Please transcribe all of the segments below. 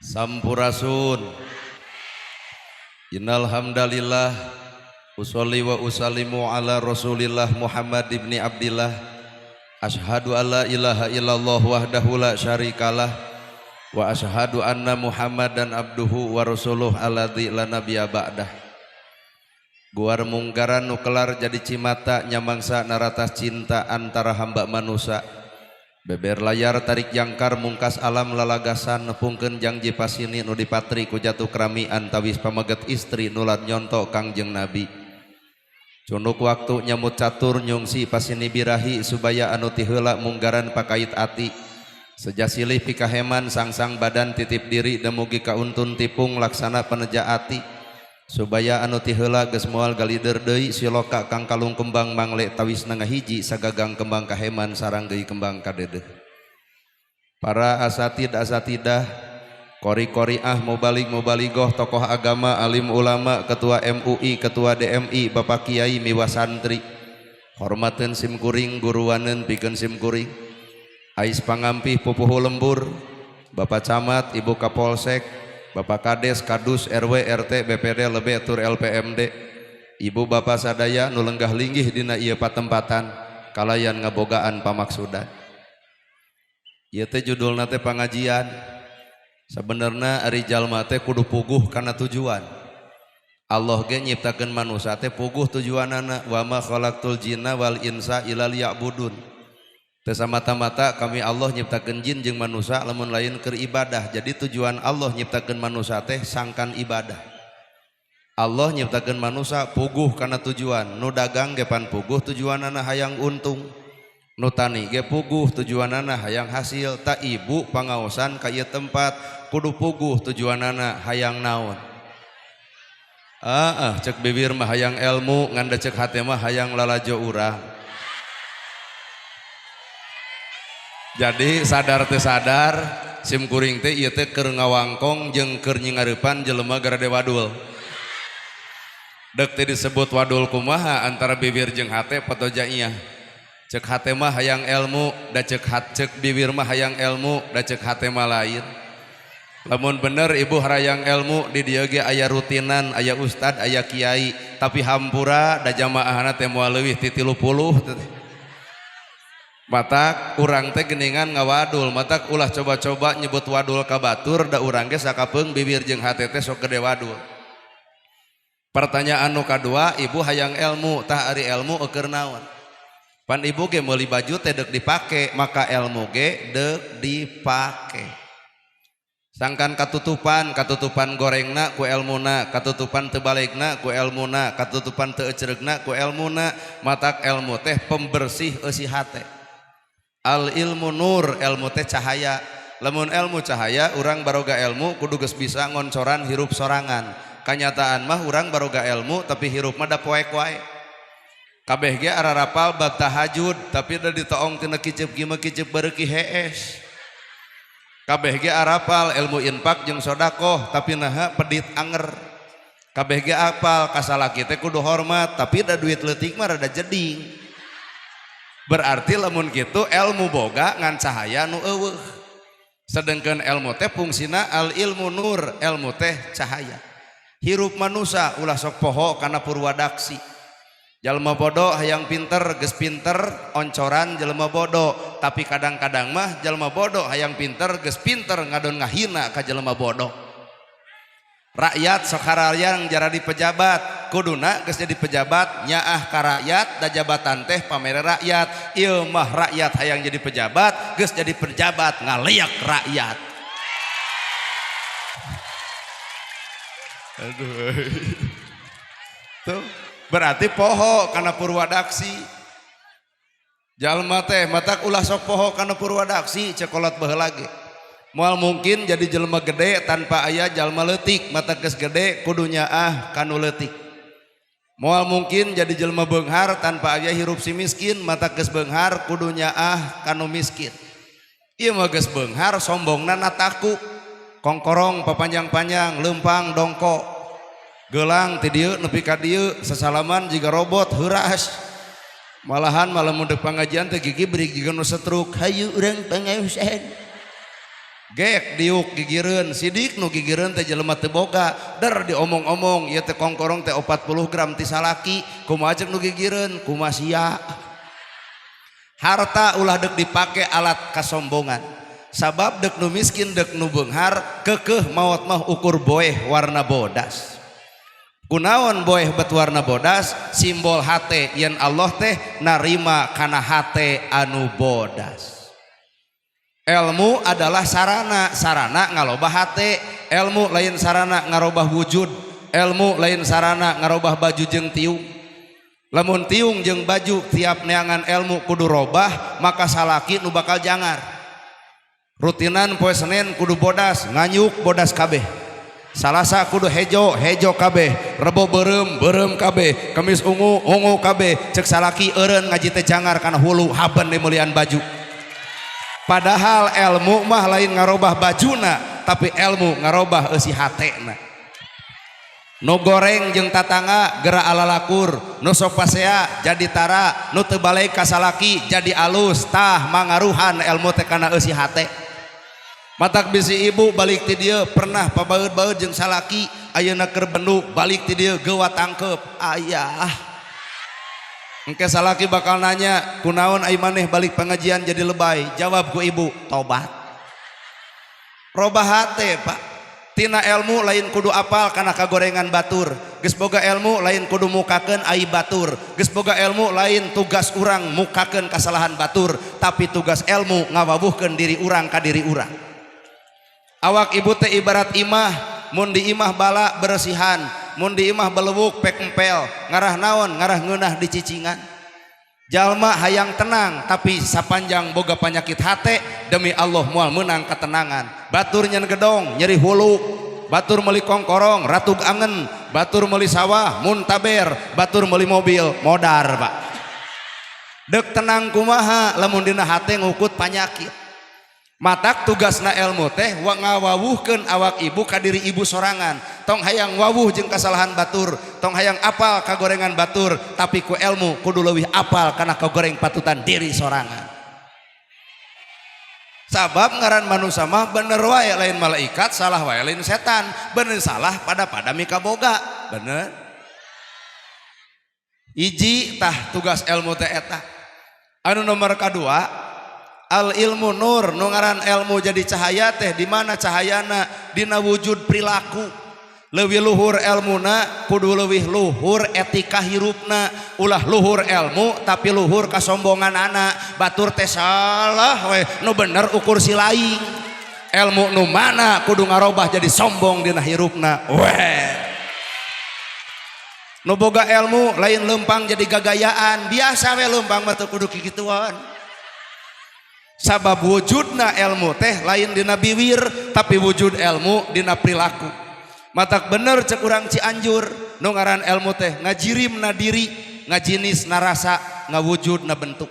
Sampurasun. Innal hamdalillah usolli wa usallimu ala Rasulillah Muhammad ibni Abdillah. Ashhadu alla ilaha illallah wahdahu la syarikalah wa ashhadu anna Muhammadan abduhu wa rasuluh alladzi la nabiyya ba'dah. Guar munggaran nu kelar jadi cimata nyamangsa naratas cinta antara hamba manusa. Beber layar tarik jangkar mungkas alam lalagasan nepungkeun jangji pasini nu dipatri ku jatuh krami antawis pameget istri nulat nyonto Kangjeng Nabi. Cunduk waktu nyamut catur nyungsi pasini birahi subaya anu ti heula munggaran pakait ati. Seja silih pikaheman sangsang badan titip diri demugi kauntun tipung laksana peneja ati. Subaya anu ti heula geus moal galider deui siloka kang kalung kembang mangle tawisna ngahiji sagagang kembang kaheman sarang deui kembang kadedeh. Para asatid asatidah, kori-koriah mubalig mubaligoh, tokoh agama, alim ulama, ketua MUI, ketua DMI, bapak kiai miwa santri. Hormateun sim kuring, guruaneun pikeun sim kuring. Ais pangampih pupuhu lembur, bapak camat, ibu kapolsek, bapak kades, kadus, RW, RT, BPD, lebe, tur LPMD, ibu bapak sadaya nu lenggah linggih dina ieu patempatan kalayan ngabogaan pamaksudan. Ieu teh judulna teh pangajian. Sabenerna ari jalma teh kudu puguh kana tujuan. Allah ge nyiptakeun manusa teh puguh tujuanana, wa ma khalaqtul jinna wal insa illa liya'budun. Teu samata-mata kami Allah nyiptakeun jin jeung manusa lamun lain keur ibadah. Jadi tujuan Allah nyiptakeun manusa teh sangkan ibadah. Allah nyiptakeun manusa puguh kana tujuan. Nu dagang ge pan puguh tujuanana hayang untung. Nu tani ge puguh tujuanana hayang hasil. Ta ibu pangaosan ka ieu tempat kudu puguh tujuanana hayang naon. Cek bibir mah hayang ilmu ngan da cek hate mah hayang lalajo urang. Jadi sadar teu sadar sim kuring teh ieu teh keur ngawangkong jeung keur nyingareupan jelema garade wadul. Deuk teh disebut wadul kumaha antara bibir jeung hate patoja ieu. Cek hate mah hayang ilmu, da cek hat cek bibir mah hayang ilmu, da cek hate mah lain. Lamun bener ibu harayang ilmu di dieu ge aya rutinan, aya ustad, aya kiai, tapi hampura da jamaahna teh moal leuwih ti 30 teh. Matak urang teh geningan ngawadul, matak ulah coba-coba nyebut wadul ka batur da urang ge sakapeung bibir jeung hate teh sok gede wadul. Pertanyaan nu kadua, ibu hayang ilmu, tah ari ilmu eueur naon? Pan ibu ge meuli baju teh deuk dipake, maka ilmu ge deuk dipake. Sangkan katutupan, katutupan gorengna ku elmuna, katutupan teu balegna ku elmuna, katutupan teu ecreugna ku elmuna, matak elmu teh pembersih eusi hate. Al ilmu nur, elmu teh cahaya. Lamun elmu cahaya, urang baroga elmu kudu geus bisa ngoncoran hirup sorangan. Kanyataan mah urang baroga elmu tapi hirup mah da poek wae. Kabeh ge ararapal bab tahajud tapi da ditoong tina kiceup kieu mah kiceup bareuki hees. Kabeh ge arapal ilmu infak jeung sodakoh tapi naha pedit anger. Kabeh ge apal kasalaki teh kudu hormat tapi da duit leutik mah rada jeding. Berarti lamun kitu ilmu boga ngan cahaya nu eueuh. Sedengkeun ilmu teh fungsina al ilmu nur, ilmu teh cahaya. Hirup manusa ulah sok poho kana purwadaksi. Jalma bodoh hayang pinter geus pinter oncoran jelema bodoh, tapi kadang-kadang mah jalma bodoh hayang pinter geus pinter ngadon ngahina ka jelema bodoh. Rakyat sok harayang jaradi pejabat, kuduna geus jadi pejabat nyaah ka rakyat da jabatan teh pamere rakyat. Ieu mah rakyat hayang jadi pejabat geus jadi pejabat ngaleak rakyat. Aduh. Tuh berarti poho kana purwadaksi. Jalma teh matak ulah sok poho kana purwadaksi cekolot baheula ge. Moal mungkin jadi jelema gede tanpa aya jalma leutik, matak geus gede kudu nyaah kanu leutik. Moal mungkin jadi jelema beunghar tanpa aya hirup si miskin, matak geus beunghar kudu nyaah kanu miskin. Ieu mah geus beunghar sombongna nataku. Kongkorong papanjang-panjang, leumpang dongko. Gelang ti dieu nepi ka dieu sasalaman jiga robot heuras. Malahan malam mun deuk pangajian teh gigi beurik jiga nu setruk, hayu urang pangaosan. Gek diuk gigireun sidik nu gigireun teh jelema teu boga der diomong-omong ieu teh kongkorong teh 40 gram ti salaki kumaha ceuk nu gigireun kumaha sia. Harta ulah deuk dipake alat kasombongan sabab deuk nu miskin deuk nu beunghar keukeuh maot mah ukur boeh warna bodas. Kunaon boeh bet warna bodas simbol hate yen Allah teh narima kana hate anu bodas. Ilmu adalah sarana, sarana ngalobah hate, ilmu lain sarana ngarobah wujud, ilmu lain sarana ngarobah baju jeung tiung. Lamun tiung jeung baju tiap neangan ilmu kudu robah, maka salaki nu bakal jangar. Rutinan poe Senin kudu bodas, nganyuk bodas kabeh. Salasa kudu hejo, hejo kabeh. Rebo beureum, beureum kabeh. Kemis ungu, ungu kabeh. Cek salaki eureun ngaji teh jangar kana hulu haben dimeulian baju. Padahal ilmu mah lain ngarobah bajuna, tapi ilmu ngarobah eusi hatena. Nu goreng jeung tatangga gerak alalakur, nu sok pasea jadi tara, nu teu balik ka salaki jadi alus, tah mangaruhan ilmu teh kana eusi hate. Matak bisi ibu balik ti dieu pernah pabaeud-baeud jeung salaki, ayeuna keur bendu balik ti dieu geuwa tangkeup, ayah. Engke salaki bakal nanya, kunaon ai maneh balik pengajian jadi lebay? Jawab ku ibu, tobat. Robah hate, Pak. Tina ilmu lain kudu apal kana kagorengan batur. Geus boga ilmu lain kudu mukakeun aib batur. Geus boga ilmu lain tugas urang mukakeun kasalahan batur, tapi tugas ilmu ngawawuhkeun diri urang ka diri urang. Awak ibu teh ibarat imah, mun di imah bala beresihan, mun di imah belewuk pek empel, ngarah naon ngarah ngeunah di cicingan. Jalma hayang tenang tapi sapanjang boga penyakit hate demi Allah moal meunang ketenangan. Batur nyen gedong nyeri hulu, batur meuli kongkorong ratug angen, batur meuli sawah muntaber, batur meuli mobil modar, Pak. Dek tenang kumaha lamun dina hate ngukut panyakit. Matak tugasna ilmu teh ngawawuhkeun awak ibu ka diri ibu sorangan. Tong hayang wawuh jeung kasalahan batur, tong hayang apal kagorengan batur, tapi ku ilmu kudu leuwih apal kana kagoreng patutan diri sorangan. Sabab ngaran manusia mah bener wae lain malaikat, salah wae lain setan, bener salah pada mikaboga, bener. Hiji tah tugas ilmu teh eta. Anu nomor kadua, al ilmu nur, nu ngaran ilmu jadi cahaya teh di mana cahayana? Dina wujud perilaku. Leuwih luhur ilmuna kudu leuwih luhur etika hirupna, ulah luhur ilmu tapi luhur kasombongan anak. Batur teh salah we, nu bener ukur si laing. Ilmu nu mana kudu ngarobah jadi sombong dina hirupna we. Nu boga ilmu lain lempang jadi gagayaan, biasa we lempang mah teu kudu kikituan. Sabab wujudna ilmu teh lain dina biwir tapi wujud ilmu dina perilaku. Matak bener cek urang Cianjur, nu ngaran ilmu teh ngajirimna diri, ngajinis na rasa, ngawujudna bentuk.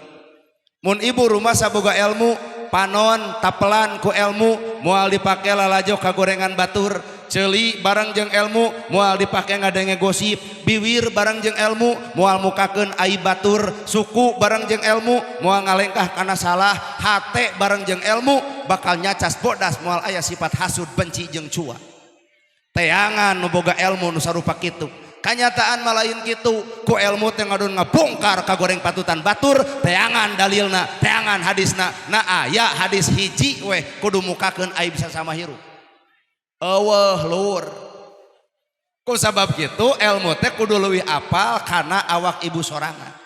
Mun ibu rumah saboga ilmu, panon tapelan ku ilmu moal dipake lalajo kagorengan batur, ceuli barang jeung ilmu moal dipake ngadenge gosip, biwir barang jeung ilmu moal mukakeun aib batur, suku barang jeung ilmu moal ngalengkah kana salah, hate barang jeung ilmu bakal nyacas bodas moal aya sifat hasud benci jeung cua. Teangan nu boga ilmu nu sarupa kitu. Kanyataan mah lain kitu, ku ilmu teh ngadon ngabongkar kagoreng patutan batur, teangan dalilna, teangan hadisna, na aya hadis hiji weh kudu mukakeun aib sasama hirup. Eueuh lur. Ku sabab kitu ilmu teh kudu leuwih apal kana awak ibu sorangan.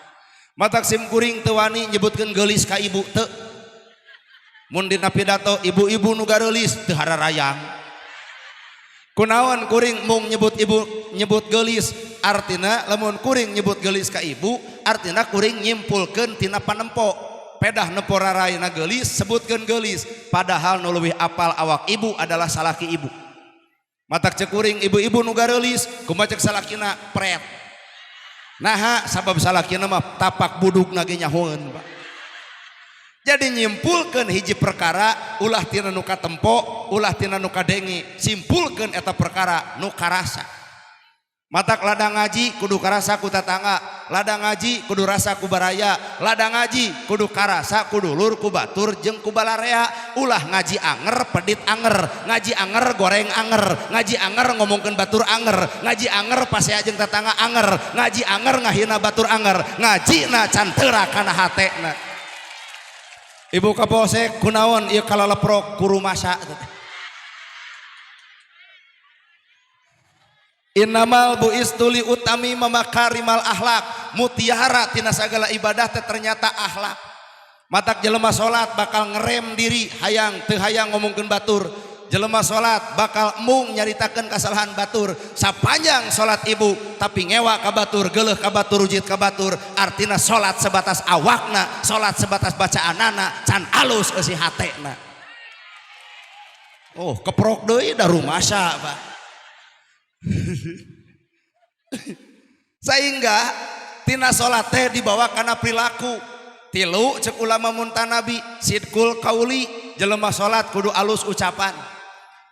Matak sim kuring teu wani nyebutkeun geulis ka ibu teu. Mun dina pidato ibu-ibu nu gareulis teu hararayang. Kunaon kuring mung nyebut ibu nyebut geulis, artina lamun kuring nyebut geulis ka ibu artina kuring nyimpulkeun tina panempo. Pedah nempo raraina geulis sebutkeun geulis, padahal nu leuwih apal awak ibu adalah salaki ibu. Matak cek kuring ibu-ibu nu gareulis kumaha cek salakina pret. Naha sabab salakina mah tapak budukna ge nyahoeun, Pak. Jadi nyimpulkeun hiji perkara ulah tina nu katempo, ulah tina nu kadenge, simpulkeun eta perkara nu karasa. Matak ladang ngaji kudu karasa ku tatangga. Ladang ngaji kudu rasa ku baraya, ladang ngaji kudu karasa ku dulur, ku batur jeung ku balarea. Ulah ngaji anger pedit anger, ngaji anger goreng anger, ngaji anger ngomongkeun batur anger, ngaji anger pasea jeung tetangga anger, ngaji anger ngahina batur anger, ngajina can teura kana hatena. Ibu Kapolsek kunaon ieu kalaleprok ku rumasa. Innamal buistu li utami mamakarimal akhlak, mutiara tina sagala ibadah teh ternyata akhlak. Matak jelema salat bakal ngerem diri hayang teu hayang ngomongkeun batur. Jelema salat bakal embung nyaritakeun kasalahan batur. Sapanjang salat ibu tapi ngewa ka batur, geuleuh ka batur, rujit ka batur, artina salat sebatas awakna, salat sebatas bacaanana, can alus eusi hatena. Oh, keprok deui da rumasa, Pak. Sehingga tina salat teh dibawa kana perilaku. Tilu cek ulama muntanabi, sidqul qauli, jelema salat kudu alus ucapan.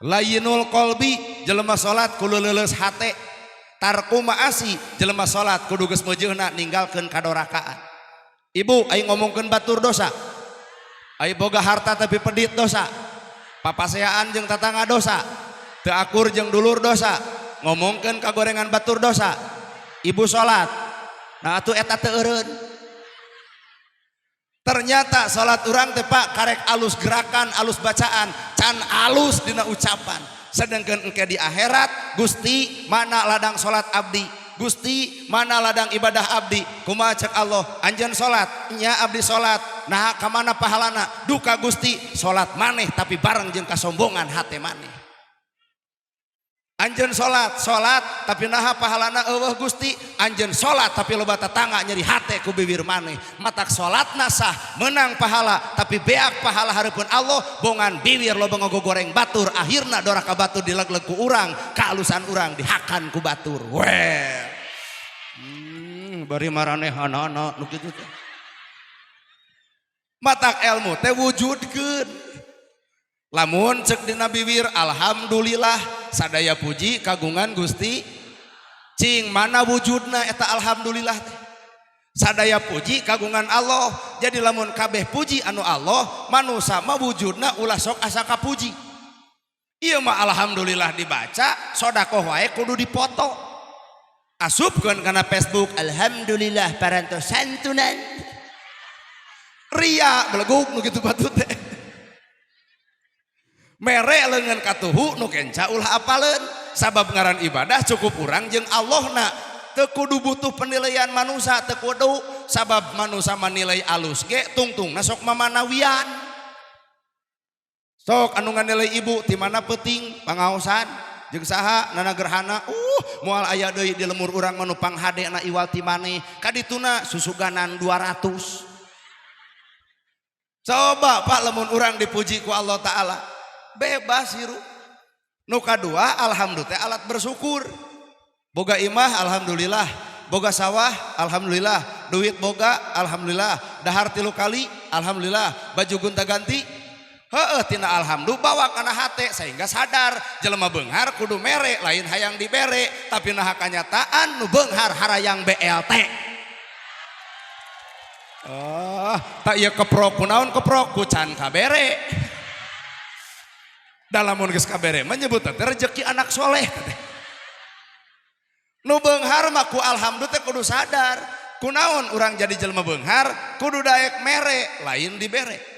Layinul qalbi, jelema salat kudu leuleus hate. Tarku maasi, jelema salat kudu geus meujeuhna ninggalkeun kadorakaan. Ibu aing ngomongkeun batur dosa. Aing boga harta tapi pedit dosa. Papaseaan jeung tatangga dosa. Teu akur jeung dulur dosa. Ngomongkeun kagorengan batur dosa. Ibu salat. Nah atuh eta teu eureun. Ternyata salat urang teh Pak karek alus gerakan, alus bacaan, can alus dina ucapan. Sedangkan engke di akhirat, Gusti mana ladang salat abdi? Gusti mana ladang ibadah abdi? Kumaha cek Allah? Anjeun salat, nya abdi salat. Nah ka mana pahalana? Duka Gusti, salat maneh tapi bareng jeung kasombongan hate maneh. Anjeun salat, salat tapi naha pahalana eueuh Gusti. Anjeun salat tapi loba tetangga nyeri hate ku bibir maneh. Matak salatna sah, menang pahala tapi beak pahala hareupeun Allah, bongan bibir loba ngagogoreng batur, akhirna doraka batur dilegleg ku urang, kaalusan urang dihakan ku batur. Weh. Bari maranehanana nu kitu teh. Matak ilmu teh wujudkeun. Lamun cek dina bibir alhamdulillah sadaya puji kagungan Gusti. Cing mana wujudna eta alhamdulillah teh? Sadaya puji kagungan Allah. Jadi lamun kabeh puji anu Allah, manusa mah wujudna ulah sok asa kapuji. Ieu mah alhamdulillah dibaca, sodakoh wae kudu dipoto. Asupkeun kana Facebook, alhamdulillah parantos santunan. Ria beleguk nu kitu batu teh. Mere leungeun katuhu nu kenca ulah apaleun, sabab ngaran ibadah cukup urang jeung Allahna. Teu kudu butuh penilaian manusia, teu kudu, sabab manusia menilai alus ge tungtungna sok mamanawian. Sok anu nganilai ibu ti mana peuting pangaosan jeung saha nana gerhana, moal aya deui di lemur urang mah nu panghadena iwal ti maneh kadituna susuganan 200. Coba Pak lamun urang dipuji ku Allah Ta'ala bebas hirup. Nu kadua alhamdulillah teh alat bersyukur. Boga imah alhamdulillah, boga sawah alhamdulillah, duit boga alhamdulillah, dahar 3 kali alhamdulillah, baju gonta-ganti heueuh tina alhamdulillah bawa kana hate sehingga sadar jelema beunghar kudu mere lain hayang dibere tapi naha kanyataan nu beunghar harayang BLT. Ah, tak ieu keprok kunaon keprok ku can kabere. Dalamun geus kabere menyebut teh rezeki anak soleh teh. Nu beunghar mah ku alhamdulillah teh kudu sadar. Kunaon urang jadi jelema beunghar kudu daek mere lain dibere.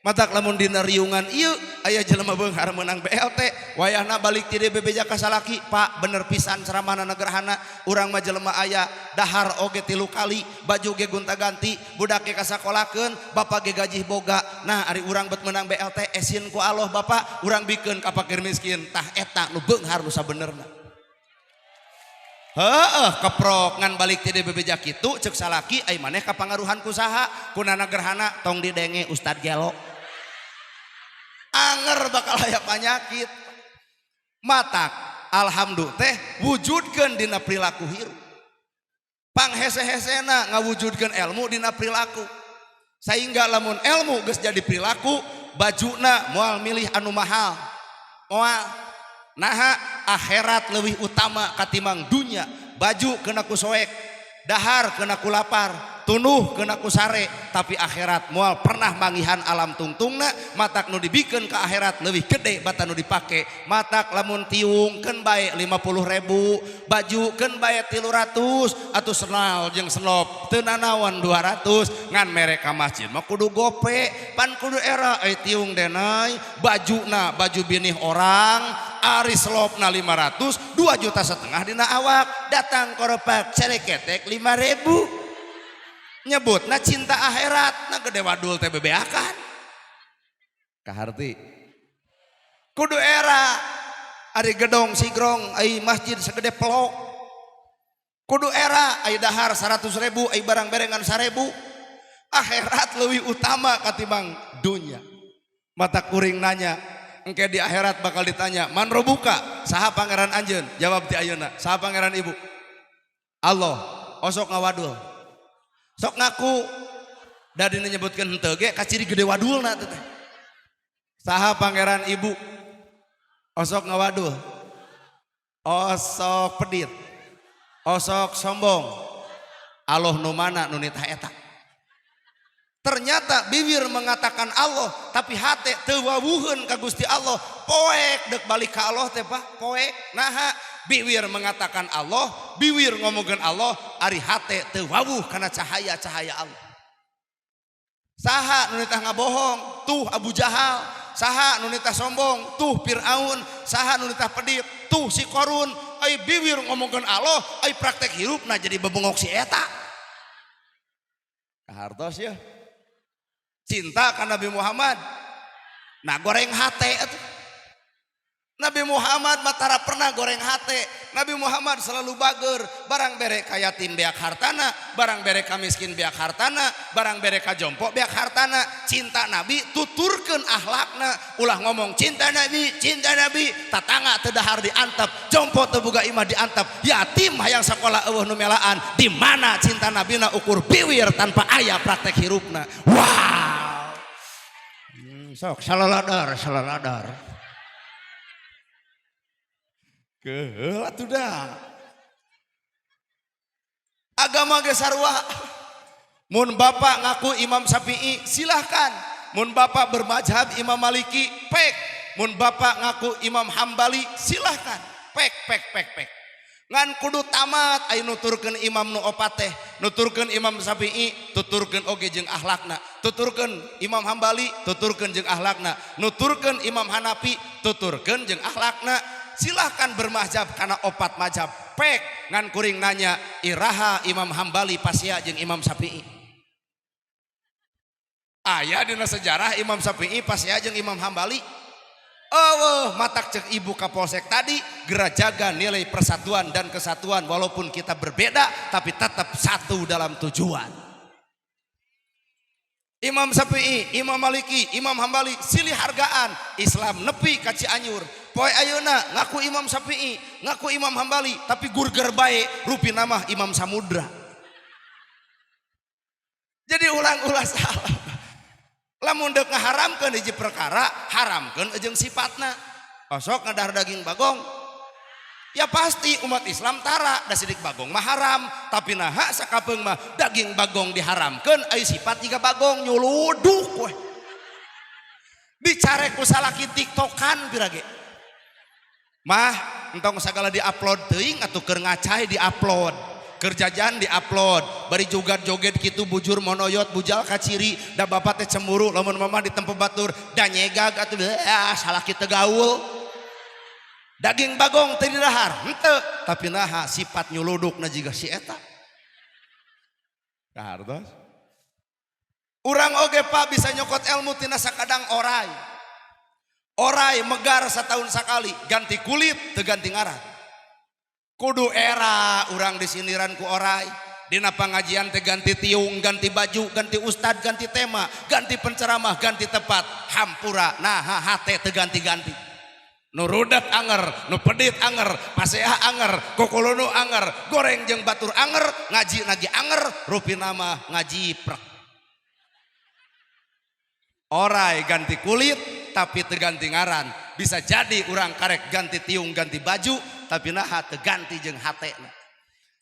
Matak lamun dina riungan ieu aya jelema beunghar meunang BLT wayahna balik ti bebeja ka salaki, Pak bener pisan ceramahna negerhana urang mah jelema aya dahar oge 3 kali baju ge gonta-ganti budak ge kasakolakeun bapak ge gaji boga. Nah ari urang bet meunang BLT esin ku Allah bapak urang bikeun ka fakir miskin. Tah eta nu beunghar nu sabenerna. Heeh keprok ngan balik ti bebeja kitu ceuk salaki ai maneh kapangaruhan ku saha kunana gerhana tong didenge Ustad Gelo. Anger bakal aya panyakit. Matak alhamdulillah teh wujudkeun dina perilaku hirup. Panghese-hesena ngawujudkeun ilmu dina perilaku. Sehingga lamun ilmu geus jadi perilaku, bajuna moal milih anu mahal. Moal. Naha akhirat leuwih utama katimang dunya. Baju kena ku soek. Dahar kena ku lapar, tunduh kena ku sare, tapi akhirat moal pernah manggihan alam tungtungna. Matak nu dibikeun ka akhirat leuwih gede batan nu dipake. Matak lamun tiung keun bae 50.000, baju keun bae 300, atuh senal jeung senop teu nanaon 200, ngan mere ka masjid mah kudu gope, pan kudu era euy tiung denai, bajuna baju binih orang, ari selopna 500, 2,5 juta dina awak, datang koropak cereketek 5.000, nyebutna cinta akhirat, na gede wadul teh bebeakan. Kaharti kudu era, ari gedong sigrong ai masjid segede pelok, kudu era ai dahar 100.000, ai barang berengan 1.000. Akhirat lebih utama katimbang dunia. Mata kuring nanya, engke di akhirat bakal ditanya man robuka, saha pangeran anjeun? Jawab ti ayeuna, saha pangeran ibu? Allah. Osok ngawadul, sok ngaku dari menyebutkan henteu ge kaciri gede wadulna teh. Saha pangeran ibu? Osok ngawadul, osok pedit, osok sombong. Allah nu mana nu nitah eta? Ternyata bibir mengatakan Allah, tapi hate teu wawuheun ka Gusti Allah. Poek dek balik ka Allah teh, Pak, poek. Naha? Bibir mengatakan Allah, bibir ngomongkeun Allah, ari hate teu wawuh kana cahaya-cahaya Allah. Saha nu nitah ngabohong? Tuh Abu Jahal. Saha nu nitah sombong? Tuh Fir'aun. Saha nu nitah pedit? Tuh si Korun. Ai bibir ngomongkeun Allah, ai praktek hirupna jadi bebengok si eta. Kahartos ya. Cinta ka Nabi Muhammad, nah goreng hate atuh. Nabi Muhammad mah tara pernah goreng hate. Nabi Muhammad selalu bager, barang bere ka yatim beak hartana, barang bere ka miskin beak hartana, barang bere ka jompo beak hartana. Cinta Nabi tuturkeun akhlakna, ulah ngomong cinta Nabi, cinta Nabi, tatangga teu dahar diantep, jompo teu boga imah diantep, yatim hayang sakola euweuh nu melaan. Di mana cinta Nabi na ukur biwir tanpa aya praktek hirupna? Wow. Sok salaladar, salaladar. Keheul atuh dah. Agama ge sarua. Mun bapak ngaku Imam Syafi'i, silahkan. Mun bapak bermazhab Imam Maliki, pek. Mun bapak ngaku Imam Hambali, silahkan. Pek pek pek pek. Ngan kudu tamat aya nuturkeun imam nu opat teh, nuturkeun Imam Syafi'i, tuturkeun oge jeung akhlakna, tuturkeun Imam Hambali, tuturkeun jeung akhlakna, nuturkeun Imam Hanafi, tuturkeun jeung akhlakna. Silahkan bermazhab karena opat mazhab, pek. Ngan kuring nanya, iraha Imam Hambali pasea jeung Imam Syafi'i? Aya dina sejarah Imam Syafi'i pasea jeung Imam Hambali? Oh, matak cek ibu Kapolsek tadi, gera jaga nilai persatuan dan kesatuan, walaupun kita berbeda tapi tetap satu dalam tujuan. Imam Syafi'i, Imam Maliki, Imam Hambali silih hargaan, Islam nepi ka Cianjur. Poe ayeuna ngaku Imam Syafi'i, ngaku Imam Hambali, tapi gurger bae, rupi nama Imam Samudra. Jadi ulang-ulah salah. Lamun deuk ngaharamkeun hiji perkara, haramkeun jeung sifatna. Osok ngadahar daging bagong, ya pasti umat Islam tara da sidik bagong mah haram, tapi naha sakapeung mah daging bagong diharamkeun, ai sifat jiga bagong nyuluduk weh. Dicarek ku salaki tiktokan pirage. Mah entong sagala diupload teuing atuh, keur ngacai diupload, keur jajan diupload, bari juga joget kitu bujur monoyot bujal kaciri, da bapak teh cemburu lamun mama ditempo batur da nyegag atuh. Ah, salah kita gaul. Daging bagong teu didahar henteu, tapi naha sifat nyuludukna jiga si eta? Kahartos urang oge, Pak, bisa nyokot ilmu tina sakadang orai. Orai megar setahun sekali, ganti kulit teu ganti ngaran. Kudu era urang disindiran ku orai. Dina pengajian teh ganti tiung, ganti baju, ganti ustad, ganti tema, ganti penceramah, ganti tempat, hampura nah hate teu ganti-ganti. Nu rudet anger, nu pedit anger, pasea anger, kokolono anger, goreng jeung batur anger, ngaji nagi anger, rupi nama ngaji prek. Orai ganti kulit tapi teu ganti ngaran. Bisa jadi urang karek ganti tiung, ganti baju, tapi naha teu ganti jeung hatena?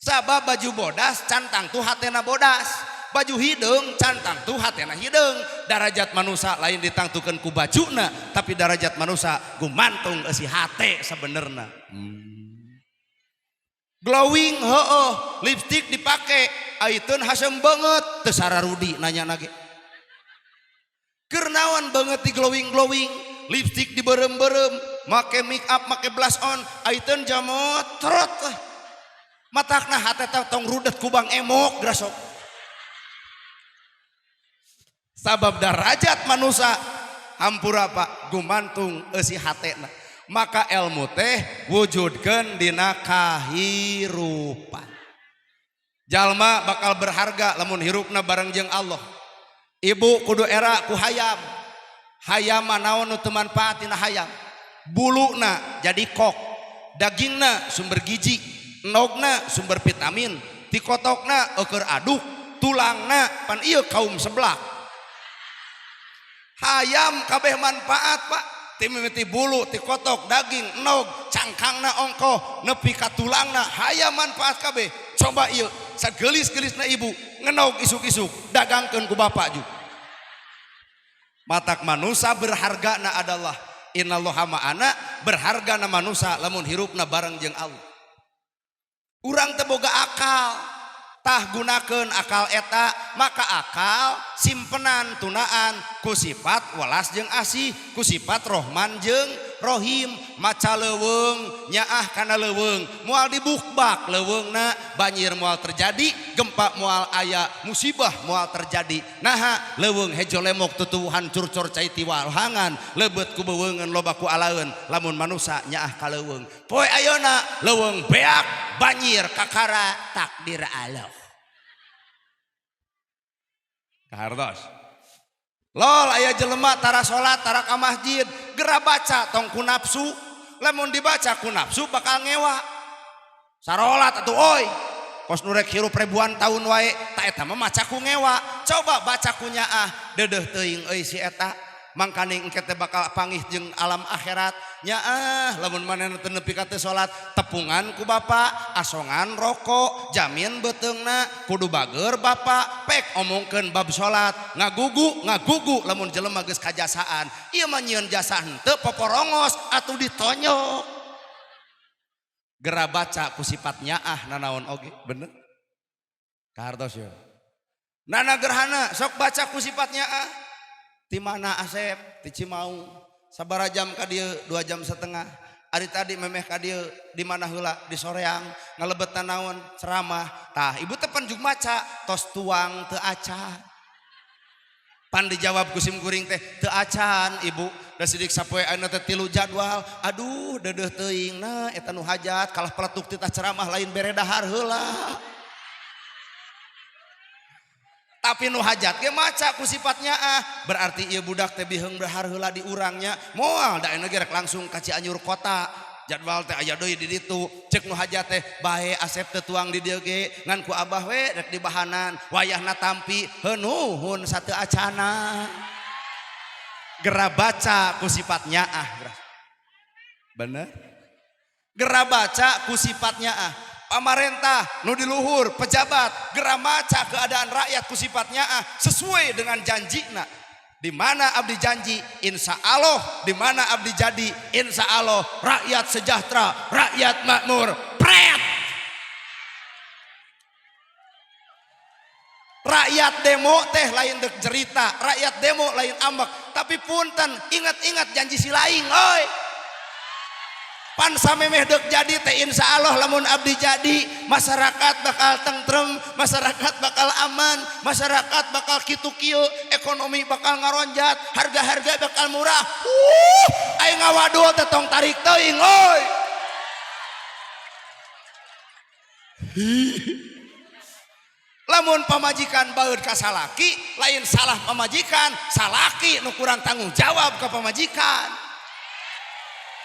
Sabab baju bodas can tangtu hatena bodas, baju hideung can tangtu hatena hideung. Darajat manusia lain ditangtukeun ku bajuna, tapi darajat manusia gumantung eusi hate sebenerna. Glowing heueuh, lipstick dipake, aiteun hasem beungeut, teu sararudi nanya nage. Keur naon beungeut di glowing-glowing, lipstick diberem-berem, make make up, make blush on, aiteun jamotrot lah. Matakna hate teh tong rudet ku Bang Emok grasok. Sabab darajat manusia hampura Pak gumantung eusi hatena. Maka ilmu teh wujudkeun dina kahirupan. Jalma bakal berharga lamun hirupna bareng jeung Allah. Ibu kudu era ku hayam. Hayam mah naon nu teu manfaat tina hayam. Buluna jadi kok, dagingna sumber gizi, endogna sumber vitamin, tikotokna eueur aduk, tulangna pan ieu kaum seblak. Hayam kabeh manfaat Pak. Ti mimiti bulu, tikotok, daging, endog, cangkangna ongkoh, nepi ka tulangna hayam manfaat kabeh. Coba ieu sagelis-gelisna ibu ngenog isuk-isuk dagangkeun ku bapak juga. Matak manusia berhargana adalah innallaha ma'ana, berhargana manusia lamun hirupna bareng jeung Allah. Urang teu boga akal, tah gunakeun akal eta, maka akal simpenan tunaan ku sifat welas jeung asih, ku sifat rohman jeung rohim. Maca leuweung nyaah kana leuweung, moal dibukbak leuweungna, banjir moal terjadi, gempa moal aya, musibah moal terjadi. Naha leuweung hejo lemok tutuwuhan curcor cai tiwalhangan, leubet ku beuweungeun loba ku alaeun lamun manusa nyaah ka leuweung. Poe ayeuna leuweung beak banjir kakara takdir Allah. Kahartos. Lol aya jelema tara salat tara ka masjid, gera baca tong ku nafsu, lamun dibaca ku nafsu bakal ngewa. Sarolat atuh oi, kos nu rek hirup ribuan tahun wae, ta eta mah maca ku ngewa. Coba baca ku nyaah, deudeuh teuing euy si eta. Mangkaning engke teh bakal pangih jeung alam akhirat. Nyaah lamun manehna teu nepi ka teu salat, tepungan ku bapa, asongan rokok, jamin beuteungna, kudu bager bapa, pek omongkeun bab salat, ngagugu ngagugu lamun jelema geus kajasaan. Ieu mah nyieun jasa henteu poporongos atuh ditonyok. Gera baca ku sifat nyaah nanaon oge, bener? Kahartos ye. Nana gerhana sok baca ku sifat nyaah. Di mana Asep? Di Cimaung. Sabaraha jam ka dieu? 2 jam setengah. Ari tadi memeh ka dieu di mana heula? Di Soreang. Ngalebet naon? Ceramah. Tah, ibu teh pan jug maca, tos tuang teu acan. Pan dijawab ku sim kuring teh, teu acan ibu. Da sidik sapoe ayeuna teh 3 jadwal. Aduh, deudeuh teuing na eta nu hajat kalah peletuk titah ceramah lain bere dahar heula. Tapi nu hajat ge maca ku sifatnya ah, berarti ieu budak teh biheung dahar heula di urangnya. Moal da ayeuna ge rek langsung ka Cianjur kota. Jadwal teh aya deui di ditu. Cek nu hajat teh bae Asep teh tuang di dieu ge ngan ku abah we rek dibahanan. Wayahna tampi heunuhun sateu acana. Gera baca ku sifatnya ah. Bener? Gera baca ku sifatnya ah. Pamarentah nu di luhur pejabat gera maca keadaan rakyat ku sifatnya ah sesuai dengan janjina. Di mana abdi janji insya Allah, di mana abdi jadi insya Allah rakyat sejahtera, rakyat makmur. Pret. Rakyat demo teh lain dek cerita, rakyat demo lain ambek, tapi punten ingat-ingat janji si laing oi. Pan samemeh dek jadi teh insya Allah lamun abdi jadi masyarakat bakal tentrem, masyarakat bakal aman, masyarakat bakal kitu kieu, ekonomi bakal ngaronjat, harga-harga bakal murah. Aing ngawadul teh tong tarik teuing oi. Lamun pamajikan baeud ka salaki, lain salah pamajikan, salaki nu kurang tanggung jawab ka pamajikan.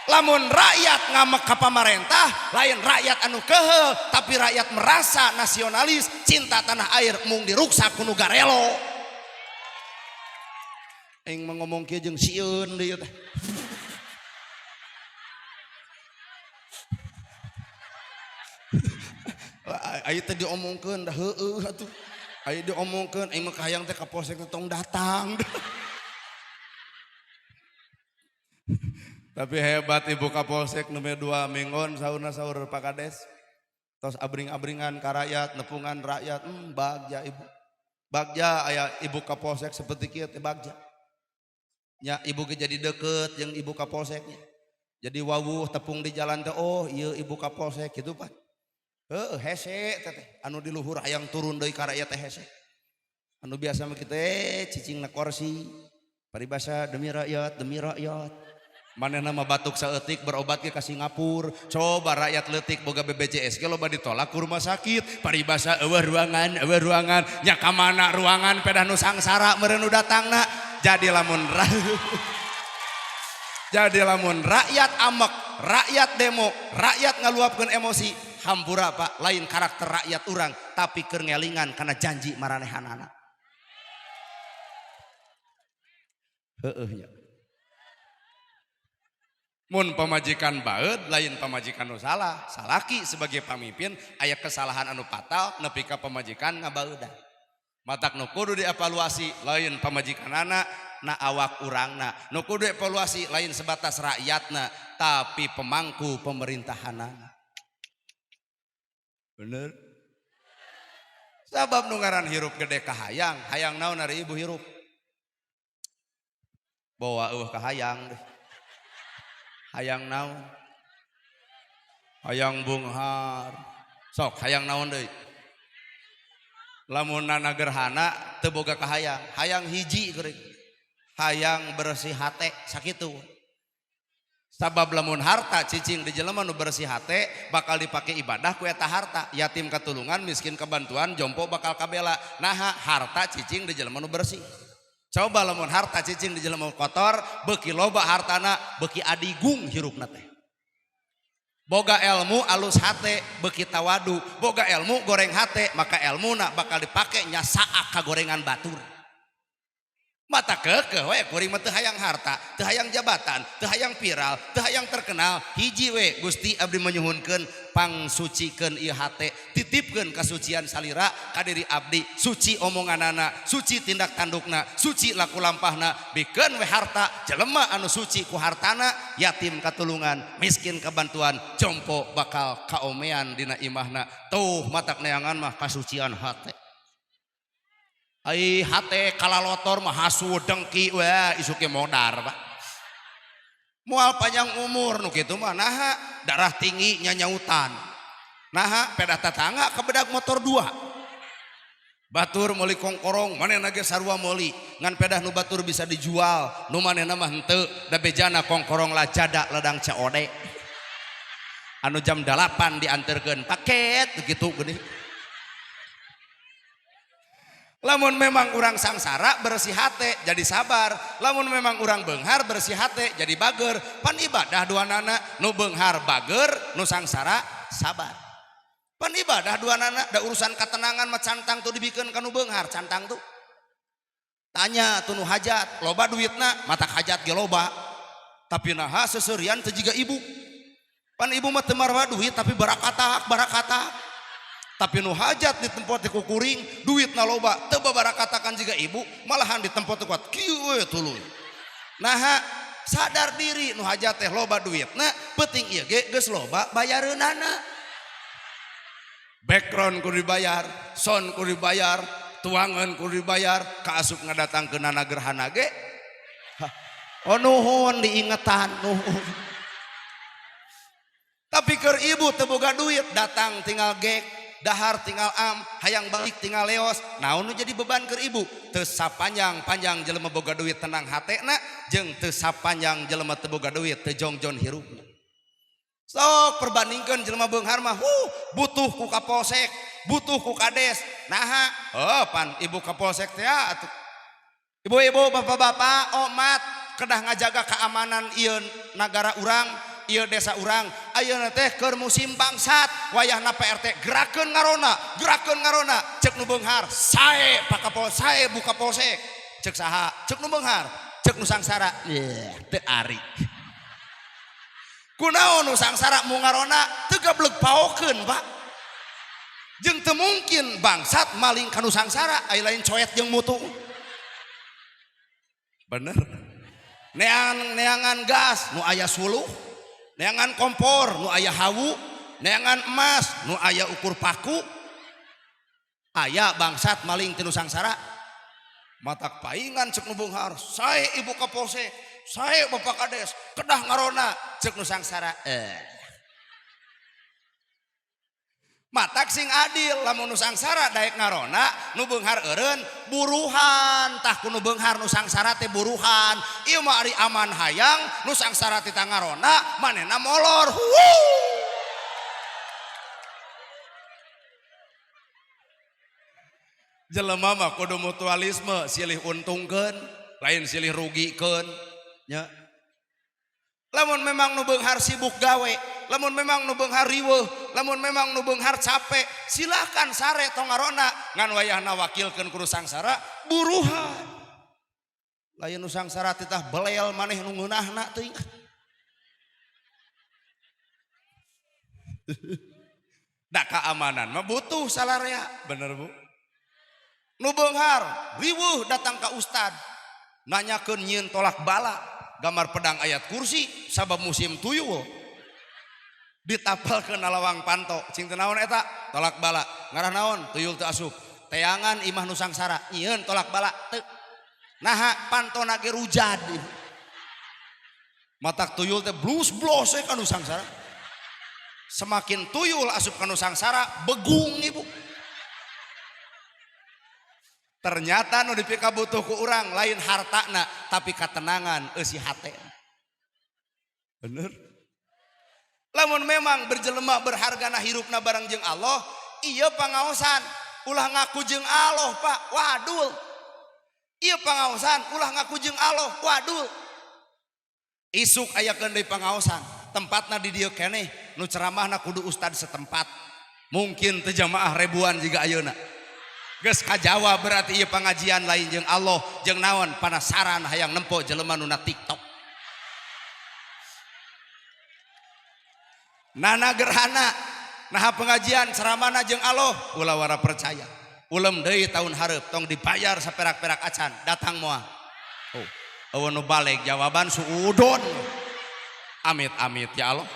Lamun rakyat ngamek ka pamarentah, lain rakyat anu keheul, tapi rakyat merasa nasionalis, cinta tanah air mung diruksak ku nu garelo. Aing mah ngomong kieu jeung sieun deui teh. Aya teh diomongkeun da heueuh atuh. Aya diomongkeun aing mah kahayang teh Kapolsek teh tong datang. Tapi hebat Ibu Kapolsek nembe 2 minggon saurna saur Pak Kades. Tos abring-abringan ka rakyat, nepungan rakyat, bagja ibu. Bagja aya Ibu Kapolsek seperti kieu teh bagja. Nya ibu ge jadi deket jeung Ibu Kapolseknya. Jadi wawuh tepung di jalan teh, oh ieu Ibu Kapolsek gitu Pak. Heuh hese teh teh anu di luhur hayang turun deui ka rakyat teh hese. Anu biasa mah kitu cicingna kursi. Paribasa demi rakyat, demi rakyat. Manehna mah batuk saeutik berobat ge ka Singapura. Coba rakyat leutik boga BPJS ge loba ditolak ku rumah sakit. Paribasa eueuh ruangan, eueuh ruangan. Nya ka mana ruangan pedah nu sangsara meureun nu datangna. Jadi lamun jadi lamun rakyat amek, rakyat demo, rakyat ngaluapkeun emosi, hampura Pak, lain karakter rakyat urang, tapi keur ngelingan kana janji maranehanana. Heueuh nya. Mun pamajikan baeud lain pamajikan nu salah, salaki sebagai pamimpin aya kesalahan anu fatal nepi ka pamajikan ngabaeudan. Matak nu kudu dievaluasi lain pamajikanana na awak urangna, nu kudu dievaluasi lain sebatas rakyatna tapi pemangku pemerintahanana. Bener? Sabab nu ngaran hirup gede kahayang, hayang naon ari ibu hirup? Bawa eueuh kahayang deh. Hayang naon? Hayang bunghar. Sok hayang naon deui? Lamun nana gerhana teu boga kahayang, hayang hiji geuring. Hayang bersih hate sakitu. Sabab lamun harta cicing di jelema nu bersih hate bakal dipake ibadah ku eta harta, yatim katulungan, miskin kebantuan, jompo bakal kabela. Naha harta cicing di jelema nu bersih. Coba lamun harta cicing di jelema kotor, beuki loba hartana, beuki adigung hirupna teh. Boga ilmu alus hate, beuki tawadu. Boga ilmu goreng hate, maka ilmuna bakal dipake nyasaak ka gorengan batur. Mata kekeh we kuring mah teu hayang harta, teu hayang jabatan, teu hayang viral, teu hayang terkenal. Hiji we Gusti abdi menyuhunkeun pangsucikeun ieu hate, titipkeun kasucian salira ka diri abdi, suci omonganana, suci tindak tandukna, suci laku lampahna, bikeun we harta jelema anu suci ku hartana, yatim katulungan, miskin kabantuan, jompo bakal kaomean dina imahna. Tuh matak neangan mah kasucian hate. Ai hate kalalotor mah hasud dengki we isuke modar Pak. Moal panjang umur nu kitu mah naha darah tinggi nyanyautan. Naha pedah tetangga kebedag motor 2. Batur meuli kongkorong manehna ge sarua meuli ngan pedah nu batur bisa dijual nu manehna mah henteu da bejana kongkorong lajada ladang COD. Anu jam 8 dianterkeun paket kitu geuning. Lamun memang urang sangsara bersih hate jadi sabar, lamun memang urang beunghar bersih hate jadi bager. Pan ibadah dua nana nu beunghar bager, nu sangsara sabar. Pan ibadah dua nana da urusan ketenangan mah cantang tuh dibikeun ka nu beunghar cantang tuh. Tanya tuh nu hajat, loba duitna, matak hajat ge loba. Tapi naha seserian teu jiga ibu. Pan ibu mah teu marwa duit tapi barakatak, barakatak. Tapi nu hajat di tempat ku kuring duitna loba teu babarakatakan jiga ibu malahan di tempat kuat kieu we tuluy. Naha sadar diri nu hajat teh loba duitna penting ieu ge geus loba bayareunana. Background kudu dibayar, sound kudu dibayar, tuangan kudu dibayar, kaasup ngadatangkeunana gerhana ge. Oh nuhun diingetan nuhun. Tapi keur ibu teu boga duit datang tinggal gek, dahar tinggal am, hayang balik tinggal leos. Naon nu jadi beban keur ibu? Teu sapanjang-panjang jelema boga duit tenang hatena, jeung teu sapanjang jelema teu boga duit teu jongjon hirupna. Sok perbandingkeun jelema beunghar mah, butuh ku kapolsek, butuh ku kades. Naha? Oh, pan ibu kapolsek teh atuh. Ibu-ibu, bapak-bapak, omat kedah ngajaga keamanan ieu nagara urang, ieu desa urang. Ayeuna teh keur musim bangsat, wayahna PRT gerakeun ngarona, gerakeun ngarona. Cek nu beunghar, sae Pak Kapol, sae Bu Kapolsek. Cek saha? Cek nu beunghar, cek nu sangsara. Yeuh, teu ari. Kunaon nu sangsara mu ngarona teu gableg paokeun, Pak. Jeung teu mungkin bangsat maling kanu sangsara ai lain coet jeung mutu. Bener. Neangan gas nu aya suluh, neangan kompor nu aya hawu, neangan emas nu aya ukur paku. Aya bangsat maling tinu sangsara. Matak paingan cek nu beunghar, sae ibu kapolsek, sae bapak kades, kedah ngarona cek nu sangsara. Matak sing adil lamun nu sangsara daek ngarona nu beunghar eureun buruhan tah ku nu beunghar nu sangsara teh buruhan. Ieu mah ari aman hayang nu sangsara teh ngarona manehna molor. Huuu. Jelema mah kudu mutualisme, silih untungkeun lain silih rugikeun nya. Lamun memang nu beunghar sibuk gawe, lamun memang nu beunghar riweuh, lamun memang nu beunghar capek, silahkan sare tong ngarona ngan wayahna wakilkeun ku nu sangsara buruhan. Lain nu sangsara titah belel maneh nu ngeunahna teuing. Da keamanan mah butuh salarea, bener Bu. Nu beunghar riweuh datang ka ustad nanyakeun nyieun tolak bala gambar pedang ayat kursi sabab musim tuyul ditapalkeun na lawang panto cing teu naon eta tolak bala ngarah naon tuyul teu asup teangan imah nu sangsara nyieun tolak bala teu naha pantona ge rujad matak tuyul teh blus blos we ka nu sangsara semakin tuyul asup ka nu sangsara begung ibu. Ternyata nu dipikabutuh ku urang lain hartana tapi katenangan eusi hate. Bener. Lamun memang berjelema berhargana hirupna bareng jeung Allah, ieu pangaosan ulah ngaku jeung Allah Pak, wadul. Ieu pangaosan ulah ngaku jeung Allah, wadul. Isuk ayakeun deui pangaosan, tempatna di dieu keneh, nu ceramahna kudu ustad setempat. Mungkin teu jamaah ribuan jiga ayeuna. Geus kajawa berarti ieu pengajian lain jeung Allah jeung naon panasaran hayang nempo jelema nu na TikTok. Nana gerhana naha pengajian ceramahna jeung Allah ulah wara percaya. Ulem deui tahun hareup tong dibayar saperak-perak acan datang moal. Oh, eueuh nu balik jawaban suudon. Amit-amit ya Allah.